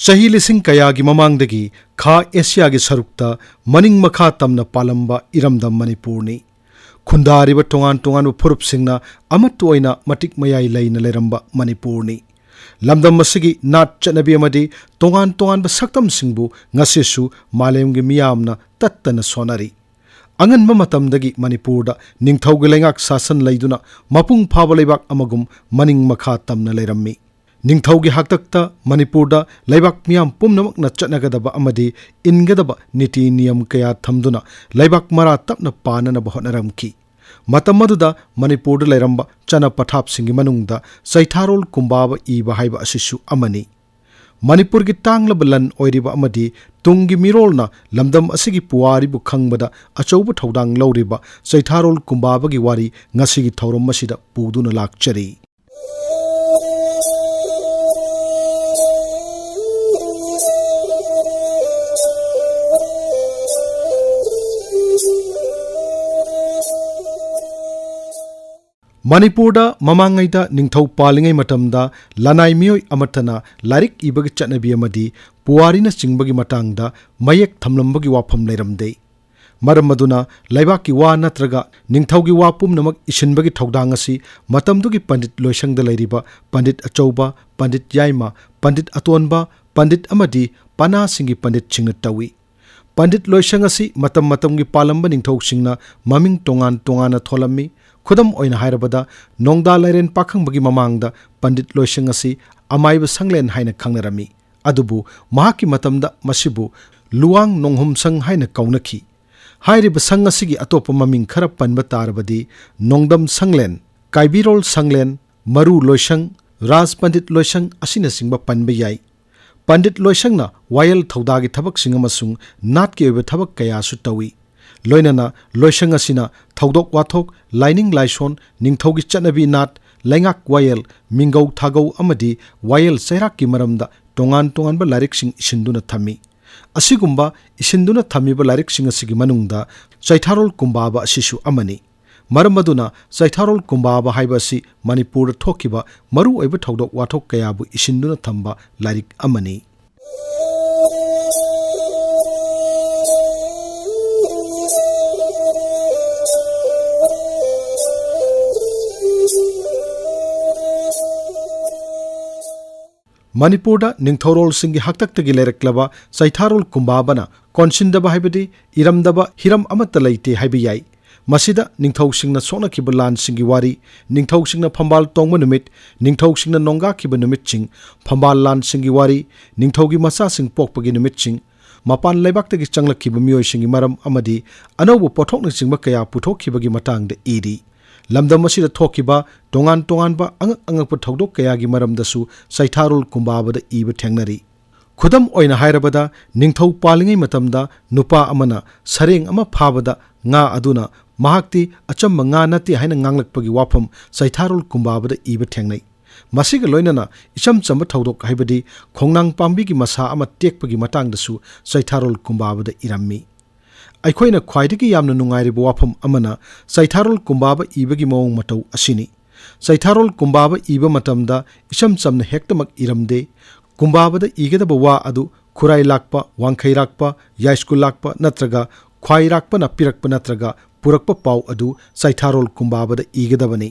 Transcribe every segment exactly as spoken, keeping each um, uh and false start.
ꯆꯍꯤ ꯂꯤꯁꯤꯡ ꯀꯌꯥꯒꯤ ꯃꯃꯥꯡꯗꯒꯤ ꯈꯥ ꯑꯦꯁꯤꯌꯥꯒꯤ ꯁꯔꯨꯛꯇ ꯃꯅꯤꯡ ꯃꯈꯥ ꯇꯝꯅ ꯄꯥꯜꯂꯝꯕ ꯏꯔꯝꯗꯝ ꯃꯅꯤꯄꯨꯔꯅꯤ꯫ ꯈꯨꯟꯗꯥꯔꯤꯕ ꯇꯣꯉꯥꯟ ꯇꯣꯉꯥꯟꯕ ꯐꯨꯔꯨꯞꯁꯤꯡꯅ ꯑꯃꯠꯇ ꯑꯣꯏꯅ ꯃꯇꯤꯛ ꯃꯌꯥꯏ ꯂꯩꯅ ꯂꯩꯔꯝꯕ ꯃꯅꯤꯄꯨꯔꯅꯤ꯫ ꯂꯝꯗꯝ ꯑꯁꯤꯒꯤ ꯅꯥꯠ ꯆꯠꯅꯕꯤ ꯑꯃꯗꯤ ꯇꯣꯉꯥꯟ ꯇꯣꯉꯥꯟꯕ ꯁꯛꯇꯝꯁꯤꯡꯕꯨ ꯉꯁꯤꯁꯨ ꯃꯥꯂꯦꯝꯒꯤ ꯃꯤꯌꯥꯝꯅ ꯇꯠꯇꯅ ꯁꯣꯟꯅꯔꯤ꯫ ꯑꯉꯟꯕ ꯃꯇꯝꯗꯒꯤ ꯃꯅꯤꯄꯨꯔꯗ ꯅꯤꯡꯊꯧꯒꯤ ꯂꯩꯉꯥꯛ ꯁꯥꯁꯟ ꯂꯩꯗꯨꯅ ꯃꯄꯨꯡ ꯐꯥꯕ ꯂꯩꯕꯥꯛ ꯑꯃꯒꯨꯝ ꯃꯅꯤꯡ ꯃꯈꯥ ꯇꯝꯅ ꯂꯩꯔꯝꯃꯤ꯫ ꯅꯤꯡꯊꯧꯒꯤ ꯍꯥꯛꯇꯛꯇ ꯃꯅꯤꯄꯨꯔꯗ ꯂꯩꯕꯥꯛ ꯃꯤꯌꯥꯝ ꯄꯨꯝꯅꯃꯛꯅ ꯆꯠꯅꯒꯗꯕ ꯑꯃꯗꯤ ꯏꯟꯒꯗꯕ ꯅꯤꯇꯤ ꯅꯤꯌꯝ ꯀꯌꯥ ꯊꯝꯗꯨꯅ ꯂꯩꯕꯥꯛ ꯃꯔꯥ ꯇꯞꯅ ꯄꯥꯟꯅꯅꯕ ꯍꯣꯠꯅꯔꯝꯈꯤ꯫ ꯃꯇꯝ ꯑꯗꯨꯗ ꯃꯅꯤꯄꯨꯔꯗ ꯂꯩꯔꯝꯕ ꯆꯠꯅ ꯄꯊꯥꯞꯁꯤꯡꯒꯤ ꯃꯅꯨꯡꯗ ꯆꯩꯊꯥꯔꯣꯜ ꯀꯨꯝꯕꯥꯕ ꯏꯕ ꯍꯥꯏꯕ ꯑꯁꯤꯁꯨ ꯑꯃꯅꯤ꯫ ꯃꯅꯤꯄꯨꯔꯒꯤ ꯇꯥꯡꯂꯕ ꯂꯟ ꯑꯣꯏꯔꯤꯕ ꯑꯃꯗꯤ ꯇꯨꯡꯒꯤ ꯃꯤꯔꯣꯜꯅ ꯂꯝꯗꯝ ꯑꯁꯤꯒꯤ ꯄꯨꯋꯥꯔꯤꯕꯨ ꯈꯪꯕꯗ ꯑꯆꯧꯕ ꯊꯧꯗꯥꯡ ꯂꯧꯔꯤꯕ ꯆꯩꯊꯥꯔꯣꯜ ꯀꯨꯝꯕꯥꯕꯒꯤ ꯋꯥꯔꯤ ꯉꯁꯤꯒꯤ ꯊꯧꯔꯝ ꯑꯁꯤꯗ ꯄꯨꯗꯨꯅ ꯂꯥꯛꯆꯔꯤ꯫ ꯃꯅꯤꯄꯨꯔꯗ ꯃꯃꯥꯡꯉꯩꯗ ꯅꯤꯡꯊꯧ ꯄꯥꯜꯂꯤꯉꯩ ꯃꯇꯝꯗ ꯂꯅꯥꯏ ꯃꯤꯑꯣꯏ ꯑꯃꯠꯇꯅ ꯂꯥꯏꯔꯤꯛ ꯏꯕꯒꯤ ꯆꯠꯅꯕꯤ ꯑꯃꯗꯤ ꯄꯨꯋꯥꯔꯤꯅꯆꯤꯡꯕꯒꯤ ꯃꯇꯥꯡꯗ ꯃꯌꯦꯛ ꯊꯝꯂꯝꯕꯒꯤ ꯋꯥꯐꯝ ꯂꯩꯔꯝꯗꯦ꯫ ꯃꯔꯝ ꯑꯗꯨꯅ ꯂꯩꯕꯥꯛꯀꯤ ꯋꯥ ꯅꯠꯇ꯭ꯔꯒ ꯅꯤꯡꯊꯧꯒꯤ ꯋꯥ ꯄꯨꯝꯅꯃꯛ ꯏꯁꯤꯟꯕꯒꯤ ꯊꯧꯗꯥꯡ ꯑꯁꯤ ꯃꯇꯝꯗꯨꯒꯤ ꯄꯟꯗꯤꯠ ꯂꯣꯏꯁꯪꯗ ꯂꯩꯔꯤꯕ ꯄꯟꯗꯤꯠ ꯑꯆꯧꯕ, ꯄꯟꯗꯤꯠ ꯌꯥꯏꯃ, ꯄꯟꯗꯤꯠ ꯑꯇꯣꯟꯕ, ꯄꯟꯗꯤꯠ ꯑꯃꯗꯤ ꯄꯅꯥꯁꯤꯡꯒꯤ ꯄꯟꯗꯤꯠꯁꯤꯡꯅ ꯇꯧꯏ꯫ ꯄꯟꯗꯤꯠ ꯂꯣꯏꯁꯪ ꯑꯁꯤ ꯃꯇꯝ ꯃꯇꯝꯒꯤ ꯄꯥꯜꯂꯝꯕ ꯅꯤꯡꯊꯧꯁꯤꯡꯅ ꯃꯃꯤꯡ ꯇꯣꯉꯥꯟ ꯇꯣꯉꯥꯟꯅ ꯊꯣꯜꯂꯝꯃꯤ꯫ ꯈꯨꯗꯝ ꯑꯣꯏꯅ ꯍꯥꯏꯔꯕꯗ, ꯅꯣꯡꯗꯥ ꯂꯥꯏꯔꯦꯟ ꯄꯥꯈꯪꯕꯒꯤ ꯃꯃꯥꯡꯗ ꯄꯟꯗꯤꯠ ꯂꯣꯏꯁꯪ ꯑꯁꯤ ꯑꯃꯥꯏꯕ ꯁꯪꯂꯦꯟ ꯍꯥꯏꯅ ꯈꯪꯅꯔꯝꯃꯤ꯫ ꯑꯗꯨꯕꯨ ꯃꯍꯥꯛꯀꯤ ꯃꯇꯝꯗ ꯃꯁꯤꯕꯨ ꯂꯨꯋꯥꯡ ꯅꯣꯡꯍꯨꯝꯁꯪ ꯍꯥꯏꯅ ꯀꯧꯅꯈꯤ꯫ ꯍꯥꯏꯔꯤꯕ ꯁꯪ ꯑꯁꯤꯒꯤ ꯑꯇꯣꯞꯄ ꯃꯃꯤꯡ ꯈꯔ ꯄꯟꯕ ꯇꯥꯔꯕꯗꯤ, ꯅꯣꯡꯗꯝ ꯁꯪꯂꯦꯟ, ꯀꯥꯏꯕꯤꯔꯣꯜ ꯁꯪꯂꯦꯟ, ꯃꯔꯨ ꯂꯣꯏꯁꯪ, ꯔꯥꯖ ꯄꯟꯗꯤꯠ ꯂꯣꯏꯁꯪ ꯑꯁꯤꯅꯆꯤꯡꯕ ꯄꯟꯕ ꯌꯥꯏ꯫ ꯄꯟꯗꯤꯠ ꯂꯣꯏꯁꯪꯅ ꯋꯥꯌꯦꯜ ꯊꯧꯗꯥꯒꯤ ꯊꯕꯛꯁꯤꯡ ꯑꯃꯁꯨꯡ ꯅꯥꯠꯀꯤ ꯑꯣꯏꯕ ꯊꯕꯛ ꯀꯌꯥꯁꯨ ꯇꯧꯏ꯫ ꯂꯣꯏꯅꯅ ꯂꯣꯏꯁꯪ ꯑꯁꯤꯅ ꯊꯧꯗꯣꯛ ꯋꯥꯊꯣꯛ, ꯂꯥꯏꯅꯤꯡ ꯂꯥꯏꯁꯣꯟ, ꯅꯤꯡꯊꯧꯒꯤ ꯆꯠꯅꯕꯤ ꯅꯥꯠ, ꯂꯩꯉꯥꯛ ꯋꯥꯌꯦꯜ, ꯃꯤꯡꯒꯧ ꯊꯥꯒꯧ ꯑꯃꯗꯤ ꯋꯥꯌꯦꯜ ꯆꯩꯔꯥꯛꯀꯤ ꯃꯔꯝꯗ ꯇꯣꯉꯥꯟ ꯇꯣꯉꯥꯟꯕ ꯂꯥꯏꯔꯤꯛꯁꯤꯡ ꯏꯁꯤꯟꯗꯨꯅ ꯊꯝꯃꯤ꯫ ꯑꯁꯤꯒꯨꯝꯕ ꯏꯁꯤꯟꯗꯨꯅ ꯊꯝꯃꯤꯕ ꯂꯥꯏꯔꯤꯛꯁꯤꯡ ꯑꯁꯤꯒꯤ ꯃꯅꯨꯡꯗ ꯆꯩꯊꯥꯔꯣꯜ ꯀꯨꯝꯕꯥꯕ ꯑꯁꯤꯁꯨ ꯑꯃꯅꯤ꯫ ꯃꯔꯝ ꯑꯗꯨꯅ ꯆꯩꯊꯥꯔꯣꯜ ꯀꯨꯝꯕꯥꯕ ꯍꯥꯏꯕ ꯑꯁꯤ ꯃꯅꯤꯄꯨꯔꯗ ꯊꯣꯛꯈꯤꯕ ꯃꯔꯨꯑꯣꯏꯕ ꯊꯧꯗꯣꯛ ꯋꯥꯊꯣꯛ ꯀꯌꯥꯕꯨ ꯏꯁꯤꯟꯗꯨꯅ ꯊꯝꯕ ꯂꯥꯏꯔꯤꯛ ꯑꯃꯅꯤ꯫ ꯃꯅꯤꯄꯨꯔꯗ ꯅꯤꯡꯊꯧꯔꯣꯜꯁꯤꯡꯒꯤ ꯍꯥꯛꯇꯛꯇꯒꯤ ꯂꯩꯔꯛꯂꯕ ꯆꯩꯊꯥꯔꯣꯜ ꯀꯨꯝꯕꯥꯕꯅ ꯀꯣꯟꯁꯤꯟꯗꯕ ꯍꯥꯏꯕꯗꯤ ꯏꯔꯝꯗꯕ ꯍꯤꯔꯝ ꯑꯃꯠꯇ ꯂꯩꯇꯦ ꯍꯥꯏꯕ ꯌꯥꯏ꯫ ꯃꯁꯤꯗ ꯅꯤꯡꯊꯧꯁꯤꯡꯅ ꯁꯣꯛꯅꯈꯤꯕ ꯂꯥꯟꯁꯤꯡꯒꯤ ꯋꯥꯔꯤ, ꯅꯤꯡꯊꯧꯁꯤꯡꯅ ꯐꯝꯕꯥꯜ ꯇꯣꯡꯕ ꯅꯨꯃꯤꯠ, ꯅꯤꯡꯊꯧꯁꯤꯡꯅ ꯅꯣꯡꯒꯥꯈꯤꯕ ꯅꯨꯃꯤꯠꯁꯤꯡ, ꯐꯝꯕꯥꯜ ꯂꯥꯟꯁꯤꯡꯒꯤ ꯋꯥꯔꯤ, ꯅꯤꯡꯊꯧꯒꯤ ꯃꯆꯥꯁꯤꯡ ꯄꯣꯛꯄꯒꯤ ꯅꯨꯃꯤꯠꯁꯤꯡ, ꯃꯄꯥꯟ ꯂꯩꯕꯥꯛꯇꯒꯤ ꯆꯪꯂꯛꯈꯤꯕ ꯃꯤꯑꯣꯏꯁꯤꯡꯒꯤ ꯃꯔꯝ ꯑꯃꯗꯤ ꯑꯅꯧꯕ ꯄꯣꯠꯊꯣꯛꯅꯆꯤꯡꯕ ꯀꯌꯥ ꯄꯨꯊꯣꯛꯈꯤꯕꯒꯤ ꯃꯇꯥꯡꯗ ꯏꯔꯤ꯫ ꯂꯝꯗꯝ ꯑꯁꯤꯗ ꯊꯣꯛꯈꯤꯕ ꯇꯣꯉꯥꯟ ꯇꯣꯉꯥꯟꯕ ꯑꯉꯛ ꯑꯉꯛꯄ ꯊꯧꯗꯣꯛ ꯀꯌꯥꯒꯤ ꯃꯔꯝꯗꯁꯨ ꯆꯩꯊꯥꯔꯣꯜ ꯀꯨꯝꯕꯥꯕꯗ ꯏꯕ ꯊꯦꯡꯅꯔꯤ꯫ ꯈꯨꯗꯝ ꯑꯣꯏꯅ ꯍꯥꯏꯔꯕꯗ, ꯅꯤꯡꯊꯧ ꯄꯥꯜꯂꯤꯉꯩ ꯃꯇꯝꯗ ꯅꯨꯄꯥ ꯑꯃꯅ ꯁꯔꯦꯡ ꯑꯃ ꯐꯥꯕꯗ ꯉꯥ ꯑꯗꯨꯅ ꯃꯍꯥꯛꯇꯤ ꯑꯆꯝꯕ ꯉꯥ ꯅꯠꯇꯦ ꯍꯥꯏꯅ ꯉꯥꯡꯂꯛꯄꯒꯤ ꯋꯥꯐꯝ ꯆꯩꯊꯥꯔꯣꯜ ꯀꯨꯝꯕꯥꯕꯗ ꯏꯕ ꯊꯦꯡꯅꯩ꯫ ꯃꯁꯤꯒ ꯂꯣꯏꯅꯅ ꯏꯆꯝ ꯆꯝꯕ ꯊꯧꯗꯣꯛ ꯍꯥꯏꯕꯗꯤ ꯈꯣꯡꯅꯥꯡ ꯄꯥꯝꯕꯤꯒꯤ ꯃꯁꯥ ꯑꯃ ꯇꯦꯛꯄꯒꯤ ꯃꯇꯥꯡꯗꯁꯨ ꯆꯩꯊꯥꯔꯣꯜ ꯀꯨꯝꯕꯥꯕꯗ ꯏꯔꯝꯃꯤ꯫ ꯑꯩꯈꯣꯏꯅ ꯈ꯭ꯋꯥꯏꯗꯒꯤ ꯌꯥꯝꯅ ꯅꯨꯡꯉꯥꯏꯔꯤꯕ ꯋꯥꯐꯝ ꯑꯃꯅ ꯆꯩꯊꯥꯔꯣꯜ ꯀꯨꯝꯕꯥꯕ ꯏꯕꯒꯤ ꯃꯑꯣꯡ ꯃꯇꯧ ꯑꯁꯤꯅꯤ꯫ ꯆꯩꯊꯥꯔꯣꯜ ꯀꯨꯝꯕꯥꯕ ꯏꯕ ꯃꯇꯝꯗ ꯏꯆꯝ ꯆꯝꯅ ꯍꯦꯛꯇꯃꯛ ꯏꯔꯝꯗꯦ꯫ ꯀꯨꯝꯕꯥꯕꯗ ꯏꯒꯗꯕ ꯋꯥ ꯑꯗꯨ ꯈꯨꯔꯥꯏ ꯂꯥꯛꯄ, ꯋꯥꯡꯈꯩ ꯂꯥꯛꯄ, ꯌꯥꯏꯁ꯭ꯀꯨꯜ ꯂꯥꯛꯄ ꯅꯠꯇ꯭ꯔꯒ ꯈ꯭ꯋꯥꯏ ꯂꯥꯛꯄꯅ ꯄꯤꯔꯛꯄ ꯅꯠꯇ꯭ꯔꯒ ꯄꯨꯔꯛꯄ ꯄꯥꯎ ꯑꯗꯨ ꯆꯩꯊꯥꯔꯣꯜ ꯀꯨꯝꯕꯥꯕꯗ ꯏꯒꯗꯕꯅꯤ꯫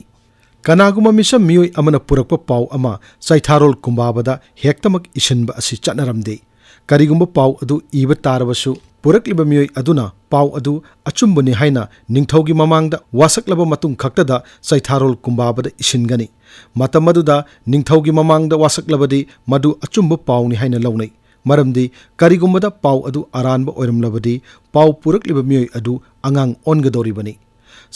ꯀꯅꯥꯒꯨꯝꯕ ꯃꯤꯁꯝ ꯃꯤꯑꯣꯏ ꯑꯃꯅ ꯄꯨꯔꯛꯄ ꯄꯥꯎ ꯑꯃ ꯆꯩꯊꯥꯔꯣꯜ ꯀꯨꯝꯕꯥꯕꯗ ꯍꯦꯛꯇꯃꯛ ꯏꯁꯤꯟꯕ ꯑꯁꯤ ꯆꯠꯅꯔꯝꯗꯦ꯫ ꯀꯔꯤꯒꯨꯝꯕ ꯄꯥꯎ ꯑꯗꯨ ꯏꯕ ꯇꯥꯔꯕꯁꯨ, ꯄꯨꯔꯛꯂꯤꯕ ꯃꯤꯑꯣꯏ ꯑꯗꯨꯅ ꯄꯥꯎ ꯑꯗꯨ ꯑꯆꯨꯝꯕꯅꯤ ꯍꯥꯏꯅ ꯅꯤꯡꯊꯧꯒꯤ ꯃꯃꯥꯡꯗ ꯋꯥꯁꯛꯂꯕ ꯃꯇꯨꯡ ꯈꯛꯇꯗ ꯆꯩꯊꯥꯔꯣꯜ ꯀꯨꯝꯕꯥꯕꯗ ꯏꯁꯤꯟꯒꯅꯤ꯫ ꯃꯇꯝ ꯑꯗꯨꯗ ꯅꯤꯡꯊꯧꯒꯤ ꯃꯃꯥꯡꯗ ꯋꯥꯁꯛꯂꯕꯗꯤ ꯃꯗꯨ ꯑꯆꯨꯝꯕ ꯄꯥꯎꯅꯤ ꯍꯥꯏꯅ ꯂꯧꯅꯩ꯫ ꯃꯔꯝꯗꯤ ꯀꯔꯤꯒꯨꯝꯕꯗ ꯄꯥꯎ ꯑꯗꯨ ꯑꯔꯥꯟꯕ ꯑꯣꯏꯔꯝꯂꯕꯗꯤ, ꯄꯥꯎ ꯄꯨꯔꯛꯂꯤꯕ ꯃꯤꯑꯣꯏ ꯑꯗꯨ ꯑꯉꯥꯡ ꯑꯣꯟꯒꯗꯧꯔꯤꯕꯅꯤ꯫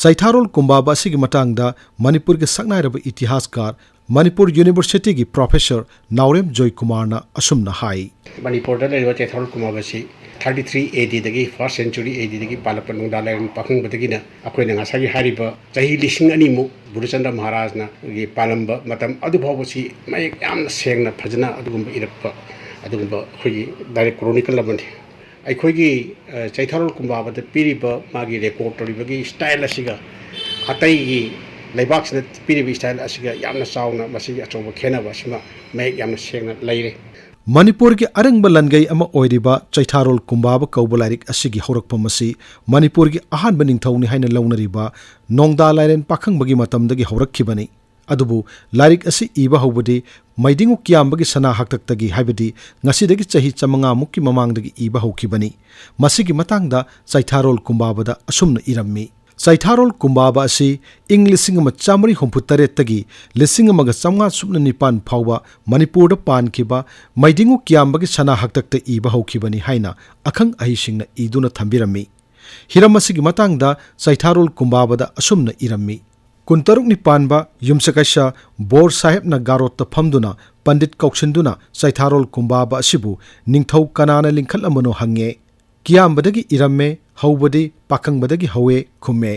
ꯆꯩꯊꯥꯔꯣꯜ ꯀꯨꯝꯕꯥꯕ ꯑꯁꯤꯒꯤ ꯃꯇꯥꯡꯗ ꯃꯅꯤꯄꯨꯔꯒꯤ ꯁꯛꯅꯥꯏꯔꯕ ꯏꯇꯤꯍꯥꯁꯀꯥꯔ, ꯃꯅꯤꯄꯨꯔ ꯌꯨꯅꯤꯚꯔꯁꯤꯇꯤꯒꯤ ꯄ꯭ꯔꯣꯐꯦꯁꯔ ꯅꯥꯎꯔꯦꯝ ꯖꯣꯏꯀꯨꯃꯥꯔꯅ ꯑꯁꯨꯝꯅ ꯍꯥꯏ꯫ ꯃꯅꯤꯄꯨꯔꯗ ꯂꯩꯔꯤꯕ ꯆꯩꯊꯥꯔꯣꯜ ꯀꯨꯝꯕꯥꯕ ꯑꯁꯤ thirty three A Dꯗꯒꯤ, first century A Dꯗꯒꯤ ꯄꯥꯜꯂꯛꯄ ꯅꯣꯡꯗꯥ ꯂꯥꯏꯔꯦꯟ ꯄꯥꯈꯪꯕꯗꯒꯤꯅ ꯑꯩꯈꯣꯏꯅ ꯉꯁꯥꯏꯒꯤ ꯍꯥꯏꯔꯤꯕ ꯆꯍꯤ ꯂꯤꯁꯤꯡ ꯑꯅꯤꯃꯨꯛ ꯕꯨꯙꯆꯟꯗ꯭ꯔ ꯃꯍꯥꯔꯥꯖꯅ ꯒꯤ ꯄꯥꯜꯂꯝꯕ ꯃꯇꯝ ꯑꯗꯨ ꯐꯥꯎꯕꯁꯤ ꯃꯌꯦꯛ ꯌꯥꯝꯅ ꯁꯦꯡꯅ ꯐꯖꯅ ꯑꯗꯨꯒꯨꯝꯕ ꯏꯔꯛꯄ ꯑꯗꯨꯒꯨꯝꯕ ꯑꯩꯈꯣꯏꯒꯤ ꯗꯥꯏꯔꯦꯛ ꯀ꯭ꯔꯣꯅꯤꯀꯜ ꯑꯃꯅꯤ꯫ ꯑꯩꯈꯣꯏꯒꯤ, ꯑ, ꯆꯩꯊꯥꯔꯣꯜ ꯀꯨꯝꯕꯥꯕꯗ ꯄꯤꯔꯤꯕ ꯃꯥꯒꯤ ꯔꯦꯀꯣꯔꯠ ꯇꯧꯔꯤꯕꯒꯤ ꯁ꯭ꯇꯥꯏꯜ ꯑꯁꯤꯒ ꯑꯇꯩꯒꯤ ꯂꯩꯕꯥꯛꯁꯤꯗ ꯄꯤꯔꯤꯕ ꯁ꯭ꯇꯥꯏꯜ ꯑꯁꯤꯒ ꯌꯥꯝꯅ ꯆꯥꯎꯅ ꯃꯁꯤꯒꯤ ꯑꯆꯧꯕ ꯈꯦꯠꯅꯕ ꯑꯁꯤꯃ ꯃꯌꯦꯛ ꯌꯥꯝꯅ ꯁꯦꯡꯅ ꯂꯩꯔꯦ꯫ ꯃꯅꯤꯄꯨꯔꯒꯤ ꯑꯔꯤꯡꯕ ꯂꯟꯒꯩ ꯑꯃ ꯑꯣꯏꯔꯤꯕ ꯆꯩꯊꯥꯔꯣꯜ ꯀꯨꯝꯕꯥꯕ ꯀꯧꯕ ꯂꯥꯏꯔꯤꯛ ꯑꯁꯤꯒꯤ ꯍꯧꯔꯛꯐꯝ ꯑꯁꯤ ꯃꯅꯤꯄꯨꯔꯒꯤ ꯑꯍꯥꯟꯕ ꯅꯤꯡꯊꯧꯅꯤ ꯍꯥꯏꯅ ꯂꯧꯅꯔꯤꯕ ꯅꯣꯡꯗꯥ ꯂꯥꯏꯔꯦꯟ ꯄꯥꯈꯪꯕꯒꯤ ꯃꯇꯝꯗꯒꯤ ꯍꯧꯔꯛꯈꯤꯕꯅꯤ꯫ ꯑꯗꯨꯕꯨ ꯂꯥꯏꯔꯤꯛ ꯑꯁꯤ ꯏꯕ ꯍꯧꯕꯗꯤ ꯃꯩꯗꯤꯡꯉꯨ ꯀꯤꯌꯥꯝꯕꯒꯤ ꯁꯅꯥ ꯍꯥꯛꯇꯛꯇꯒꯤ, ꯍꯥꯏꯕꯗꯤ ꯉꯁꯤꯗꯒꯤ ꯆꯍꯤ ꯆꯥꯃꯉꯥ ꯃꯨꯛꯀꯤ ꯃꯃꯥꯡꯗꯒꯤ ꯏꯕ ꯍꯧꯈꯤꯕꯅꯤ꯫ ꯃꯁꯤꯒꯤ ꯃꯇꯥꯡꯗ ꯆꯩꯊꯥꯔꯣꯜ ꯀꯨꯝꯕꯥꯕꯗ ꯑꯁꯨꯝꯅ ꯏꯔꯝꯃꯤ: "ꯆꯩꯊꯥꯔꯣꯜ ꯀꯨꯝꯕꯥꯕ ꯑꯁꯤ ꯏꯪ ꯂꯤꯁꯤꯡ ꯑꯃ ꯆꯥꯃꯔꯤ ꯍꯨꯝꯐꯨ ꯇꯔꯦꯠꯇꯒꯤ ꯂꯤꯁꯤꯡ ꯑꯃꯒ ꯆꯥꯃꯉꯥ ꯁꯨꯞꯅ ꯅꯤꯄꯥꯟ ꯐꯥꯎꯕ ꯃꯅꯤꯄꯨꯔꯗ ꯄꯥꯟꯈꯤꯕ ꯃꯩꯗꯤꯡꯉꯨ ꯀꯤꯌꯥꯝꯕꯒꯤ ꯁꯅꯥ ꯍꯥꯛꯇꯛꯇ ꯏꯕ ꯍꯧꯈꯤꯕꯅꯤ" ꯍꯥꯏꯅ ꯑꯈꯪ ꯑꯍꯩꯁꯤꯡꯅ ꯏꯗꯨꯅ ꯊꯝꯕꯤꯔꯝꯃꯤ꯫ ꯍꯤꯔꯝ ꯑꯁꯤꯒꯤ ꯃꯇꯥꯡꯗ ꯆꯩꯊꯥꯔꯣꯜ ꯀꯨꯝꯕꯥꯕꯗ ꯑꯁꯨꯝꯅ ꯏꯔꯝꯃꯤ: "ꯀꯨꯟꯇꯔꯨꯛꯅꯤ ꯄꯥꯟꯕ ꯌꯨꯝꯁꯀꯩꯁ ꯕꯣꯔ ꯁꯥꯍꯦꯕꯅ ꯒꯥꯔꯣꯠꯇ ꯐꯝꯗꯨꯅ ꯄꯟꯗꯤꯠ ꯀꯧꯁꯤꯟꯗꯨꯅ ꯆꯩꯊꯥꯔꯣꯜ ꯀꯨꯝꯕꯥꯕ ꯑꯁꯤꯕꯨ ꯅꯤꯡꯊꯧ ꯀꯅꯥꯅ ꯂꯤꯡꯈꯠꯂꯝꯕꯅꯣ ꯍꯪꯉꯦ꯫ ꯀꯤꯌꯥꯝꯕꯗꯒꯤ ꯏꯔꯝꯃꯦ, ꯍꯧꯕꯗꯤ ꯄꯥꯈꯪꯕꯗꯒꯤ ꯍꯧꯋꯦ" ꯈꯨꯝꯃꯦ꯫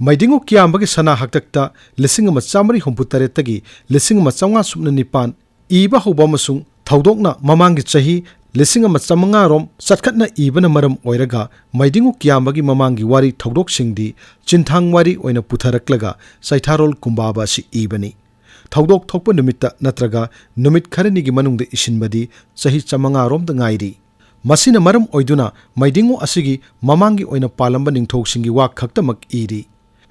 ꯃꯩꯗꯤꯡꯉꯨ ꯀꯤꯌꯥꯝꯕꯒꯤ ꯁꯅꯥ ꯍꯥꯛꯇꯛꯇ ꯂꯤꯁꯤꯡ ꯑꯃ ꯆꯥꯃꯔꯤ ꯍꯨꯝꯐꯨ ꯇꯔꯦꯠꯇꯒꯤ ꯂꯤꯁꯤꯡ ꯑꯃ ꯆꯥꯃꯉꯥ ꯁꯨꯞꯅ ꯅꯤꯄꯥꯟ ꯏꯕ ꯍꯧꯕ ꯑꯃꯁꯨꯡ ꯊꯧꯗꯣꯛꯅ ꯃꯃꯥꯡꯒꯤ ꯆꯍꯤ ꯂꯤꯁꯤꯡ ꯑꯃ ꯆꯥꯃꯉꯥ ꯔꯣꯝ ꯆꯠꯈꯠꯅ ꯏꯕꯅ ꯃꯔꯝ ꯑꯣꯏꯔꯒ ꯃꯩꯗꯤꯡꯉꯨ ꯀꯤꯌꯥꯝꯕꯒꯤ ꯃꯃꯥꯡꯒꯤ ꯋꯥꯔꯤ ꯊꯧꯗꯣꯛꯁꯤꯡꯗꯤ ꯆꯤꯟꯊꯥꯡ ꯋꯥꯔꯤ ꯑꯣꯏꯅ ꯄꯨꯊꯔꯛꯂꯒ ꯆꯩꯊꯥꯔꯣꯜ ꯀꯨꯝꯕꯥꯕ ꯑꯁꯤ ꯏꯕꯅꯤ꯫ ꯊꯧꯗꯣꯛ ꯊꯣꯛꯄ ꯅꯨꯃꯤꯠꯇ ꯅꯠꯇ꯭ꯔꯒ ꯅꯨꯃꯤꯠ ꯈꯔꯅꯤꯒꯤ ꯃꯅꯨꯡꯗ ꯏꯁꯤꯟꯕꯗꯤ ꯆꯍꯤ ꯆꯥꯃꯉꯥ ꯔꯣꯝꯗ ꯉꯥꯏꯔꯤ꯫ ꯃꯁꯤꯅ ꯃꯔꯝ ꯑꯣꯏꯗꯨꯅ ꯃꯩꯗꯤꯡꯉꯨ ꯑꯁꯤꯒꯤ ꯃꯃꯥꯡꯒꯤ ꯑꯣꯏꯅ ꯄꯥꯜꯂꯝꯕ ꯅꯤꯡꯊꯧꯁꯤꯡꯒꯤ ꯋꯥ ꯈꯛꯇꯃꯛ ꯏꯔꯤ꯫